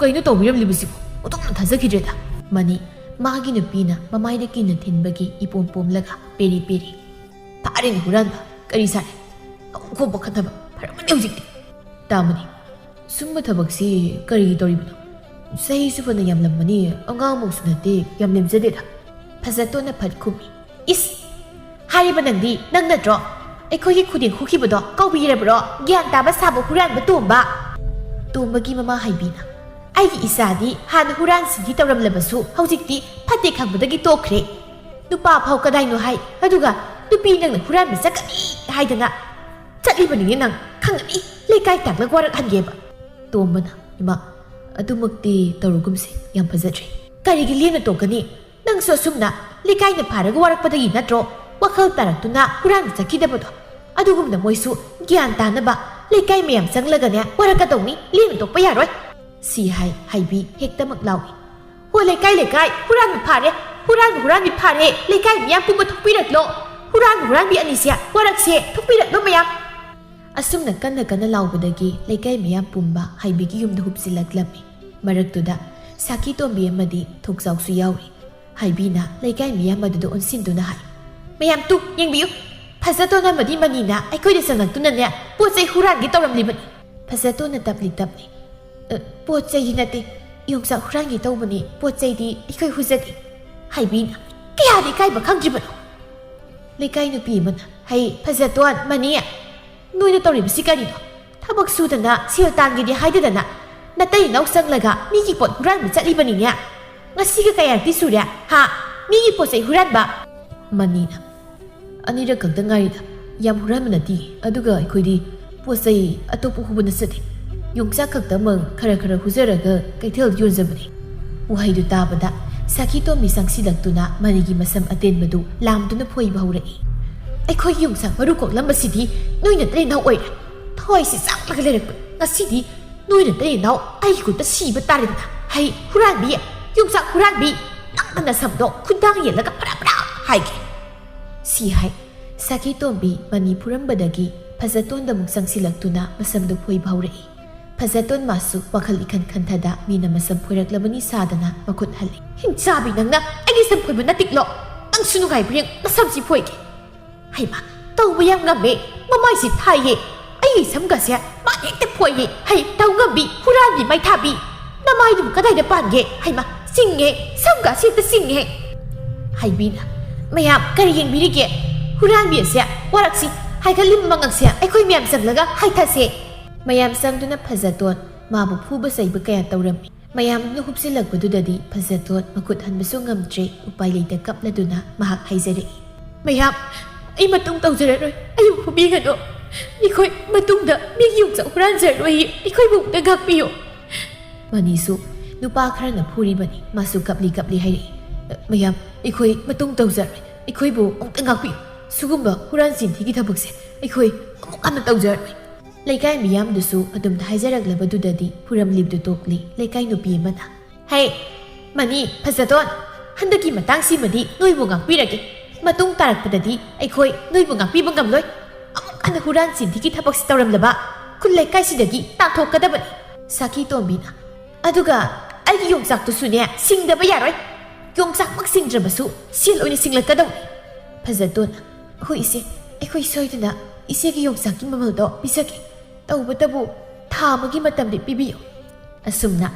ꯀꯩꯅꯣ ꯇꯧꯕꯤꯔꯝꯂꯤꯕꯁꯤꯕꯨ? ꯑꯣꯟꯊꯣꯛꯅ ꯊꯥꯖꯈꯤꯗ꯭ꯔꯦꯗ꯫" ꯃꯅꯤ, ꯃꯥꯒꯤ ꯅꯨꯄꯤꯅ ꯃꯃꯥꯏꯗ ꯀꯤꯅ ꯊꯤꯟꯕꯒꯤ ꯏꯄꯣꯝ ꯄꯣꯝꯂꯒ ꯄꯦꯔꯤ ꯄꯦꯔꯤ, "ꯐꯥꯔꯦꯅꯦ ꯍꯨꯔꯥꯟꯕ, ꯀꯔꯤ ꯁꯥꯔꯦ? ꯈꯣꯝꯕ ꯈꯠꯅꯕ ꯐꯔꯝꯃꯅꯤ ꯍꯧꯖꯤꯛꯇꯤ꯫" ꯇꯥꯃꯅꯤ, "ꯁꯨꯝꯕ ꯊꯕꯛꯁꯤ ꯀꯔꯤꯒꯤ ꯇꯧꯔꯤꯕꯅꯣ? ꯆꯍꯤꯁꯨ ꯐꯅ ꯌꯥꯝꯂꯝꯕꯅꯤ, ꯑꯉꯥꯡꯃꯛꯁꯨ ꯅꯠꯇꯦ, ꯌꯥꯝ ꯂꯦꯝꯖꯗꯦꯗ꯫" ꯐꯖꯇꯣꯟꯅ ꯐꯠ ꯈꯨꯝꯃꯤ꯫ "ꯏꯁ! ꯍꯥꯏꯔꯤꯕ ꯅꯪꯗꯤ ꯅꯪ ꯅꯠꯇ꯭ꯔꯣ? ꯑꯩꯈꯣꯏꯒꯤ ꯈꯨꯗꯤꯡ ꯍꯨꯈꯤꯕꯗꯣ ꯀꯧꯕꯤꯔꯕ꯭ꯔꯣ? ꯒ꯭ꯌꯥꯟ ꯇꯥꯕ ꯁꯥꯕ ꯍꯨꯔꯥꯟꯕ ꯇꯣꯝꯕ!" ꯇꯣꯝꯕꯒꯤ ꯃꯃꯥ ꯍꯥꯏꯕꯤꯅ, "ꯑꯩꯒꯤ ꯏꯆꯥꯗꯤ ꯍꯥꯟꯅ ꯍꯨꯔꯥꯟꯁꯤꯡꯗꯤ ꯇꯧꯔꯝꯂꯕꯁꯨ ꯍꯧꯖꯤꯛꯇꯤ ꯐꯠꯇꯦ ꯈꯪꯕꯗꯒꯤ ꯇꯣꯛꯈ꯭ꯔꯦ꯫ ꯅꯨꯄꯥ ꯐꯥꯎ ꯀꯗꯥꯏꯅꯣ ꯍꯥꯏ, ꯑꯗꯨꯒ ꯅꯨꯄꯤ ꯅꯪꯅ ꯍꯨꯔꯥꯟꯕ ꯆꯠꯀꯅꯤ ꯍꯥꯏꯗꯅ ꯆꯠꯂꯤꯕꯅꯤꯅꯦ ꯅꯪ꯫ ꯈꯪꯒꯅꯤ, ꯂꯩꯀꯥꯏ ꯇꯥꯛꯂꯒ ꯋꯥꯔꯛꯍꯟꯒꯦꯕ꯫ ꯇꯣꯝꯕꯅ, "ꯏꯃꯥ, ꯑꯗꯨꯃꯛꯇꯤ ꯇꯧꯔꯒꯨꯝꯁꯦ, ꯌꯥꯝ ꯐꯖꯗ꯭ꯔꯦ꯫ ꯀꯔꯤꯒꯤ ꯂꯦꯝꯅ ꯇꯣꯛꯀꯅꯤ? ꯅꯪꯁꯨ ꯑꯁꯨꯝꯅ ꯂꯩꯀꯥꯏꯅ ꯐꯥꯔꯒ ꯋꯥꯔꯛꯄꯗꯒꯤ ꯅꯠꯇ꯭ꯔꯣ ꯋꯥꯈꯜ ꯇꯥꯔꯛꯇꯨꯅ ꯍꯨꯔꯥꯟꯕ ꯆꯠꯈꯤꯗꯕꯗꯣ? ꯑꯗꯨꯒꯨꯝꯅ ꯃꯣꯏꯁꯨ ꯒ꯭ꯌꯥꯟ ꯇꯥꯅꯕ ꯂꯩꯀꯥꯏ ꯃꯌꯥꯝ ꯆꯪꯂꯒꯅꯦ ꯋꯥꯔꯛꯀꯗꯧꯅꯤ, ꯂꯦꯝꯅ ꯇꯣꯛꯄ ꯌꯥꯔꯣꯏ꯫" ꯁꯤ ꯍꯥꯏ ꯍꯩꯕꯤ ꯍꯦꯛꯇꯃꯛ ꯂꯥꯎꯏ꯫ "ꯍꯣ ꯂꯩꯀꯥꯏ, ꯂꯩꯀꯥꯏ, ꯍꯨꯔꯥꯟꯕ ꯐꯥꯔꯦ, ꯍꯨꯔꯥꯟꯕ, ꯍꯨꯔꯥꯟꯕꯤ ꯐꯥꯔꯦ, ꯂꯩꯀꯥꯏ ꯃꯤꯌꯥꯝ ꯄꯨꯝꯕ ꯊꯣꯛꯄꯤꯔꯛꯂꯣ, ꯍꯨꯔꯥꯟꯕ, ꯍꯨꯔꯥꯟꯕꯤ ꯑꯅꯤꯁꯦ ꯋꯥꯔꯛꯁꯦ, ꯊꯣꯛꯄꯤꯔꯛꯂꯣ ꯃꯌꯥꯝ꯫" ꯑꯁꯨꯝꯅ ꯀꯟꯅ ꯀꯟꯅ ꯂꯥꯎꯕꯗꯒꯤ ꯂꯩꯀꯥꯏ ꯃꯤꯌꯥꯝ ꯄꯨꯝꯕ ꯍꯩꯕꯤꯒꯤ ꯌꯨꯝꯗ ꯍꯨꯞꯆꯤꯜꯂꯛꯂꯝꯃꯤ꯫ ꯃꯔꯛꯇꯨꯗ ꯁꯥꯈꯤ ꯇꯣꯝꯕꯤ ꯑꯃꯗꯤ ꯊꯣꯛꯆꯥꯎꯁꯨ ꯌꯥꯎꯔꯤ꯫ ꯍꯩꯕꯤꯅ ꯂꯩꯀꯥꯏ ꯃꯤꯌꯥꯝ ꯑꯗꯨꯗ ꯑꯣꯟꯁꯤꯟꯗꯨꯅ ꯍꯥꯏ, "ꯃꯌꯥꯝ ꯇꯨ ꯌꯦꯡꯕꯤꯌꯨ, ꯐꯖꯇꯣꯟ ꯑꯃꯗꯤ ꯃꯅꯤꯅ ꯑꯩꯈꯣꯏꯗ ꯆꯪꯂꯛꯇꯨꯅꯅꯦ ꯄꯣꯠ ꯆꯩ ꯍꯨꯔꯥꯟꯒꯦ ꯇꯧꯔꯝꯂꯤꯕꯅꯤ꯫" ꯐꯖꯇꯣꯟꯅ ꯇꯞꯂꯤ ꯇꯞꯂꯤ, "ꯑ, ꯄꯣꯠ ꯆꯩꯗꯤ ꯅꯠꯇꯦ, ꯌꯣꯡꯆꯥꯛ ꯍꯨꯔꯥꯟꯒꯦ ꯇꯧꯕꯅꯤ, ꯄꯣꯠ ꯆꯩꯗꯤ ꯑꯩꯈꯣꯏ ꯍꯨꯖꯗꯦ꯫" ꯍꯩꯕꯤꯅ, "ꯀꯌꯥꯗꯤ ꯏꯀꯥꯏꯕ ꯈꯪꯗ꯭ꯔꯤꯕꯅꯣ?" ꯂꯩꯀꯥꯏ ꯅꯨꯄꯤ ꯑꯃꯅ, "ꯍꯩ, ꯐꯖꯇꯣꯟ, ꯃꯅꯤ, ꯅꯣꯏꯅ ꯇꯧꯔꯤꯕꯁꯤ ꯀꯔꯤꯅꯣ? ꯊꯕꯛ ꯁꯨꯗꯅ ꯁꯦꯜ ꯇꯥꯟꯒꯦꯗꯤ ꯍꯥꯏꯗꯗꯅ ꯅꯇꯩ ꯏꯅꯥꯎ ꯆꯪꯂꯒ ꯃꯤꯒꯤ ꯄꯣꯠ ꯍꯨꯔꯥꯟꯕ ꯆꯠꯂꯤꯕꯅꯤꯅꯦ꯫ ꯉꯁꯤꯒ ꯀꯌꯥꯔꯛꯇꯤ ꯁꯨꯔꯦ, ꯍꯥ? ꯃꯤꯒꯤ ꯄꯣꯠ ꯆꯩ ꯍꯨꯔꯥꯟꯕ?" ꯃꯅꯤꯅ, "ꯑꯅꯤꯔꯛ ꯈꯛꯇ ꯉꯥꯏꯔꯤꯗ, ꯌꯥꯝ ꯍꯨꯔꯥꯟꯕ ꯅꯠꯇꯦ꯫ ꯑꯗꯨꯒ ꯑꯩꯈꯣꯏꯗꯤ ꯄꯣꯠ ꯆꯩ ꯑꯇꯣꯞꯄ ꯍꯨꯕ ꯅꯠꯆꯗꯦ꯫ ꯌꯣꯡꯆꯥꯛ ꯈꯛꯇꯃꯛ ꯈꯔ ꯈꯔ ꯍꯨꯖꯔꯒ ꯀꯩꯊꯦꯜꯗ ꯌꯣꯟꯖꯕꯅꯤ꯫" ꯋꯥꯍꯩꯗꯨ ꯇꯥꯕꯗ ꯁꯥꯈꯤ ꯇꯣꯝꯕꯤ ꯆꯪꯁꯤꯜꯂꯛꯇꯨꯅ ꯃꯅꯤꯒꯤ ꯃꯁꯝ ꯑꯇꯦꯟꯕꯗꯨ ꯂꯥꯝꯗꯨꯅ ꯐꯣꯏꯕ ꯍꯧꯔꯛꯏ꯫ "ꯑꯩꯈꯣꯏꯒꯤ ꯌꯣꯡꯆꯥꯛ ꯃꯔꯨ ꯀꯣꯛꯂꯝꯕꯁꯤꯗꯤ ꯅꯣꯏ ꯅꯇꯩ ꯅꯥꯎ ꯑꯣꯏꯔꯦ꯫ ꯊꯋꯥꯏꯁꯤ ꯆꯥꯛꯂꯒ ꯂꯩꯔꯛꯄ꯫ ꯉꯁꯤꯗꯤ ꯅꯣꯏ ꯅꯇꯩ ꯅꯥꯎ ꯑꯩꯒꯤ ꯈꯨꯠꯇ ꯁꯤꯕ ꯇꯥꯔꯦꯗꯅ꯫ ꯍꯩ ꯍꯨꯔꯥꯟꯕꯤ, ꯌꯣꯡꯆꯥꯛ ꯍꯨꯔꯥꯟꯕꯤ, ꯅꯪꯅ ꯅꯁꯝꯗꯣ ꯈꯨꯗꯥꯡ ꯌꯦꯜꯂꯒ ꯐꯔꯥ ꯐꯔꯥ ꯍꯥꯏꯒꯦ꯫" ꯁꯤ ꯍꯥꯏ ꯁꯥꯈꯤ ꯇꯣꯝꯕꯤ ꯃꯅꯤ ꯐꯨꯔꯝꯕꯗꯒꯤ ꯐꯖꯇꯣꯟꯗ ꯑꯃꯨꯛ ꯆꯪꯁꯤꯜꯂꯛꯇꯨꯅ ꯃꯁꯝꯗꯨ ꯐꯣꯏꯕ ꯍꯧꯔꯛꯏ꯫ ꯐꯖꯇꯣꯟ ꯃꯥꯁꯨ ꯋꯥꯈꯜ ꯏꯈꯟ ꯈꯟꯊꯗ ꯃꯤꯅ ꯃꯁꯝ ꯐꯣꯏꯔꯛꯂꯕꯅꯤ ꯁꯥꯗꯅ ꯃꯈꯨꯠ ꯍꯜꯂꯤ꯫ "ꯍꯤꯡꯆꯥꯕꯤ ꯅꯪꯅ ꯑꯩꯒꯤ ꯁꯝ ꯐꯣꯏꯕ ꯅꯇꯤꯛꯂꯣ? ꯅꯪꯁꯨ ꯅꯨꯡꯉꯥꯏꯕ꯭ꯔꯦꯡ ꯅꯁꯝꯁꯤ ꯐꯣꯏꯒꯦ꯫ ꯍꯩꯃꯥ, ꯇꯧꯕ ꯌꯥꯝ ꯉꯝꯃꯦ꯫ ꯃꯃꯥꯏꯁꯤ ꯊꯥꯏꯌꯦ꯫ ꯑꯩꯒꯤ ꯁꯝꯒꯁꯦ ꯃꯥ ꯍꯦꯛꯇ ꯐꯣꯏꯌꯦ꯫ ꯍꯩ, ꯇꯧ ꯉꯝꯕꯤ, ꯍꯨꯔꯥꯟꯕꯤ, ꯃꯩꯊꯥꯕꯤ꯫ ꯅꯃꯥꯏꯗꯨꯕꯨ ꯀꯗꯥꯏꯗ ꯄꯥꯟꯒꯦ? ꯍꯩꯃꯥ, ꯆꯤꯡꯉꯦ꯫ ꯁꯝꯒꯁꯦ ꯍꯦꯛꯇ ꯆꯤꯡꯉꯦ꯫" ꯍꯩꯕꯤꯅ, "ꯃꯌꯥꯝ ꯀꯔꯤ ꯌꯦꯡꯕꯤꯔꯤꯒꯦ? ꯍꯨꯔꯥꯟꯕꯤ ꯑꯁꯦ ꯋꯥꯔꯛꯁꯤ꯫ ꯍꯥꯏꯒꯠꯂꯤꯕ ꯃꯉꯛꯁꯦ ꯑꯩꯈꯣꯏ ꯃꯌꯥꯝ ꯆꯪꯂꯒ ꯍꯥꯏꯊꯁꯦ꯫" ꯃꯌꯥꯝ ꯆꯪꯗꯨꯅ ꯐꯖꯇꯣꯟ ꯃꯥꯕꯨ ꯐꯨꯕ ꯆꯩꯕ ꯀꯌꯥ ꯇꯧꯔꯝꯃꯤ꯫ ꯃꯌꯥꯝꯗꯨꯅ ꯍꯨꯞꯆꯤꯜꯂꯛꯄꯗꯨꯗꯗꯤ ꯐꯖꯇꯣꯟ ꯃꯈꯨꯠ ꯍꯟꯕꯁꯨ ꯉꯝꯗ꯭ꯔꯦ꯫ ꯎꯄꯥꯏ ꯂꯩꯇ ꯀꯞꯂꯗꯨꯅ ꯃꯍꯥꯛ ꯍꯥꯏꯖꯔꯛꯏ, "ꯃꯌꯥꯝ, ꯑꯩ ꯃꯇꯨꯡ ꯇꯧꯖꯔꯔꯣꯏ꯫ ꯑꯩꯕꯨ ꯐꯨꯕꯤꯒꯅꯨ꯫ ꯑꯩꯈꯣꯏ ꯃꯇꯨꯡꯗ ꯃꯤꯒꯤ ꯌꯣꯡꯆꯥꯛ ꯍꯨꯔꯥꯟꯖꯔꯣꯏ꯫ ꯑꯩꯈꯣꯏꯕꯨ ꯑꯃꯨꯛꯇ ꯉꯥꯛꯄꯤꯌꯨ꯫" ꯃꯅꯤꯁꯨ ꯅꯨꯄꯥ ꯈꯔꯅ ꯐꯨꯔꯤꯕꯅꯤ꯫ ꯃꯥꯁꯨ ꯀꯞꯂꯤ ꯀꯞꯂꯤ ꯍꯥꯏꯔꯛꯏ, "ꯃꯌꯥꯝ, ꯑꯩꯈꯣꯏ ꯃꯇꯨꯡ ꯇꯧꯖꯔꯣꯏ꯫ ꯑꯩꯈꯣꯏꯕꯨ ꯑꯃꯨꯛꯇ ꯉꯥꯛꯄꯤꯌꯨ꯫ ꯁꯤꯒꯨꯝꯕ ꯍꯨꯔꯥꯟ ꯆꯤꯟꯊꯤꯒꯤ ꯊꯕꯛꯁꯦ ꯑꯩꯈꯣꯏ ꯑꯃꯨꯛ ꯍꯟꯅ ꯇꯧꯖꯔꯣꯏ꯫" ꯂꯩꯀꯥꯏ ꯃꯤꯌꯥꯝꯗꯨꯁꯨ ꯑꯗꯨꯝ ꯍꯥꯏꯖꯔꯛꯂꯕꯗꯨꯗꯗꯤ ꯐꯨꯔꯝꯂꯤꯕꯗꯨ ꯇꯣꯛꯂꯤ꯫ ꯂꯩꯀꯥꯏ ꯅꯨꯄꯤ ꯑꯃꯅ, "ꯍꯦ, ꯃꯅꯤ, ꯐꯖꯗꯣꯟ, ꯍꯟꯗꯛꯀꯤ ꯃꯇꯥꯡꯁꯤꯃꯗꯤ ꯅꯣꯏꯕꯨ ꯉꯥꯛꯄꯤꯔꯒꯦ꯫ ꯃꯇꯨꯡ ꯇꯥꯔꯛꯄꯗꯗꯤ ꯑꯩꯈꯣꯏ ꯅꯣꯏꯕꯨ ꯉꯥꯛꯄꯤꯕ ꯉꯝꯂꯣꯏ꯫ ꯑꯃꯨꯛ ꯍꯟꯅ ꯍꯨꯔꯥꯟ ꯆꯤꯟꯊꯤꯒꯤ ꯊꯕꯛꯁꯤ ꯇꯧꯔꯝꯂꯕ ꯈꯨꯜ ꯂꯩꯀꯥꯏꯁꯤꯗꯒꯤ ꯇꯥꯟꯊꯣꯛꯀꯗꯕꯅꯤ꯫" ꯁꯥꯈꯤ ꯇꯣꯝꯕꯤꯅ, "ꯑꯗꯨꯒ ꯑꯩꯒꯤ ꯌꯣꯡꯆꯥꯛꯇꯨꯁꯨꯅꯦ ꯁꯤꯡꯗꯕ ꯌꯥꯔꯣꯏ꯫ ꯌꯣꯡꯆꯥꯛꯃꯛ ꯁꯤꯡꯗ꯭ꯔꯕꯁꯨ ꯁꯦꯜ ꯑꯣꯏꯅ ꯁꯤꯡꯂꯛꯀꯗꯧꯅꯤ꯫" ꯐꯖꯗꯣꯟꯅ, "ꯍꯣꯏ ꯏꯆꯦ, ꯑꯩꯈꯣꯏ ꯁꯣꯏꯗꯅ ꯏꯆꯦꯒꯤ ꯌꯣꯡꯆꯥꯛꯀꯤ ꯃꯃꯜꯗꯣ ꯄꯤꯖꯒꯦ꯫ ꯇꯧꯕꯇꯕꯨ ꯊꯥ ꯑꯃꯒꯤ ꯃꯇꯝꯗꯤ ꯄꯤꯕꯤꯌꯨ꯫" ꯑꯁꯨꯝꯅ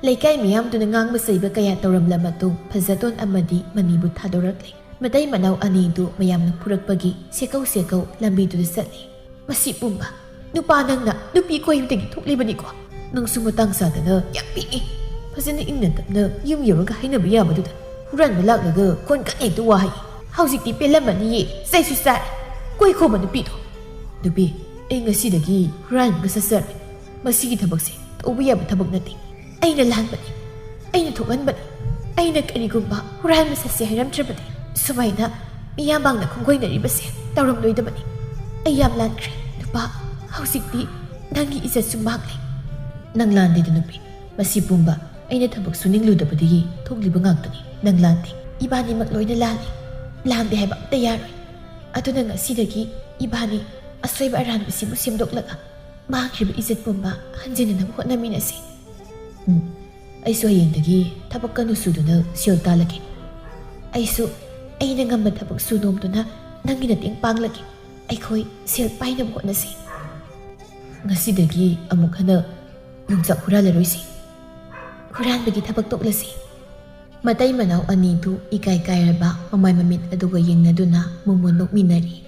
ꯂꯩꯀꯥꯏ ꯃꯤꯌꯥꯝꯗꯨꯅ ꯉꯥꯡꯕ ꯆꯩꯕ ꯀꯌꯥ ꯇꯧꯔꯝꯂ ꯃꯇꯨꯡ ꯐꯖꯗꯣꯟ ꯑꯃꯗꯤ ꯃꯅꯤꯕꯨ ꯊꯥꯗꯣꯔꯛꯂꯦ꯫ ꯃꯇꯩ ꯃꯅꯥꯎ ꯑꯅꯤꯗꯨ ꯃꯌꯥꯝꯅ ꯐꯨꯔꯛꯄꯒꯤ ꯁꯦꯀꯧ ꯁꯦꯀꯧ ꯂꯝꯕꯤꯗꯨꯗ ꯆꯠꯂꯤ꯫ "ꯃꯁꯤ ꯄꯨꯝꯕ ꯅꯨꯄꯥ ꯅꯪꯅ ꯅꯨꯄꯤ ꯀꯣꯏꯕꯗꯒꯤ ꯊꯣꯛꯂꯤꯕꯅꯤꯀꯣ꯫ ꯅꯪꯁꯨ ꯃꯇꯥꯡ ꯆꯥꯗꯅ ꯌꯥꯝ ꯄꯤꯛꯏ꯫ ꯐꯖꯅ ꯏꯪꯅ ꯇꯞꯅ ꯌꯨꯝ ꯌꯧꯔꯒ ꯍꯥꯏꯅꯕ ꯌꯥꯕꯗꯨꯗ ꯍꯨꯔꯥꯟꯕ ꯂꯥꯛꯂꯒ ꯀꯣꯟ ꯀꯟꯅ ꯍꯦꯛꯇ ꯋꯥ ꯍꯥꯏ꯫ ꯍꯧꯖꯤꯛꯇꯤ ꯄꯦꯜꯂꯝꯃꯅꯤꯌꯦ, ꯆꯩꯁꯨ ꯆꯥꯔꯦ꯫ ꯀꯣꯏ ꯈꯣꯕ ꯅꯨꯄꯤꯗꯣ꯫ ꯅꯨꯄꯤ, ꯑꯩ ꯉꯁꯤꯗꯒꯤ ꯍꯨꯔꯥꯟꯕꯒ ꯆꯠꯆꯔꯣꯏ꯫ ꯃꯁꯤꯒꯤ ꯊꯕꯛꯁꯦ ꯇꯧꯕ ꯌꯥꯕ ꯊꯕꯛ ꯅꯠꯇꯦ꯫ ꯑꯩꯅ ꯂꯥꯟꯕꯅꯤ꯫ ꯑꯩꯅ ꯊꯣꯛꯍꯟꯕꯅꯤ꯫ ꯑꯩꯅ ꯀꯔꯤꯒꯨꯝꯕ ꯍꯨꯔꯥꯟꯕ ꯆꯠꯁꯦ ꯍꯥꯏꯔꯝꯗ꯭ꯔꯕꯗꯤ ꯁꯨꯃꯥꯏꯅ ꯃꯤꯌꯥꯝꯃꯥꯡꯗ ꯈꯣꯡꯒꯣꯏꯅꯔꯤꯕꯁꯦ ꯇꯧꯔꯝꯂꯣꯏꯗꯕꯅꯤ꯫ ꯑꯩ ꯌꯥꯝ ꯂꯥꯟꯈ꯭ꯔꯦ ꯅꯨꯄꯥ꯫ ꯍꯧꯖꯤꯛꯇꯤ ꯅꯪꯒꯤ ꯏꯖꯠꯁꯨ ꯃꯥꯡꯂꯦ꯫" "ꯅꯪ ꯂꯥꯟꯗꯦꯗ ꯅꯨꯄꯤ꯫ ꯃꯁꯤ ꯄꯨꯝꯕ ꯑꯩꯅ ꯊꯕꯛ ꯁꯨꯅꯤꯡꯂꯨꯗꯕꯗꯒꯤ ꯊꯣꯛꯂꯤꯕ ꯉꯥꯛꯇꯅꯤ꯫ ꯅꯪ ꯂꯥꯟꯗꯦ꯫ ꯏꯕꯥꯅꯤꯃꯛ ꯂꯣꯏꯅ ꯂꯥꯜꯂꯤ꯫ ꯂꯥꯟꯗꯦ ꯍꯥꯏꯕ ꯑꯝꯇ ꯌꯥꯔꯣꯏ꯫ ꯑꯗꯨꯅ ꯉꯁꯤꯗꯒꯤ ꯏꯕꯥꯅꯤ ꯑꯁꯣꯏꯕ ꯑꯔꯥꯟꯕꯁꯤꯕꯨ ꯁꯦꯝꯗꯣꯛꯂꯒ ꯃꯥꯡꯈ꯭ꯔꯤꯕ ꯏꯖꯠ ꯄꯨꯝꯕ ꯍꯟꯖꯤꯟꯅꯅꯕ ꯍꯣꯠꯅꯃꯤꯟꯅꯁꯤ꯫ ꯎꯝ, ꯑꯩꯁꯨ ꯍꯌꯦꯡꯗꯒꯤ ꯊꯕꯛ ꯀꯟꯅ ꯁꯨꯗꯨꯅ ꯁꯦꯜ ꯇꯥꯜꯂꯒꯦ꯫ ꯑꯩꯁꯨ ꯑꯩꯅ ꯉꯝꯕ ꯊꯕꯛ ꯁꯨ ꯅꯣꯝꯗꯨꯅ ꯅꯪꯒꯤ ꯃꯇꯦꯡ ꯄꯥꯡꯂꯒꯦ꯫ ꯑꯩꯈꯣꯏ ꯁꯦꯜ ꯄꯥꯏꯅꯕ ꯍꯣꯠꯅꯁꯤ꯫ ꯉꯁꯤꯗꯒꯤ ꯑꯃꯨꯛ ꯍꯟꯅ ꯌꯣꯡꯆꯥꯛ ꯍꯨꯔꯥꯜꯂꯔꯣꯏꯁꯤ꯫ ꯍꯨꯔꯥꯟꯕꯒꯤ ꯊꯕꯛ ꯇꯣꯛꯂꯁꯤ꯫" ꯃꯇꯩ ꯃꯅꯥꯎ ꯑꯅꯤꯗꯨ ꯏꯀꯥꯏ ꯀꯥꯏꯔꯕ ꯃꯃꯥꯏ ꯃꯃꯤꯠ ꯑꯗꯨꯒ ꯌꯦꯡꯅꯗꯨꯅ ꯃꯨꯟ ꯃꯨꯟ ꯅꯣꯛꯃꯤꯟꯅꯔꯤ꯫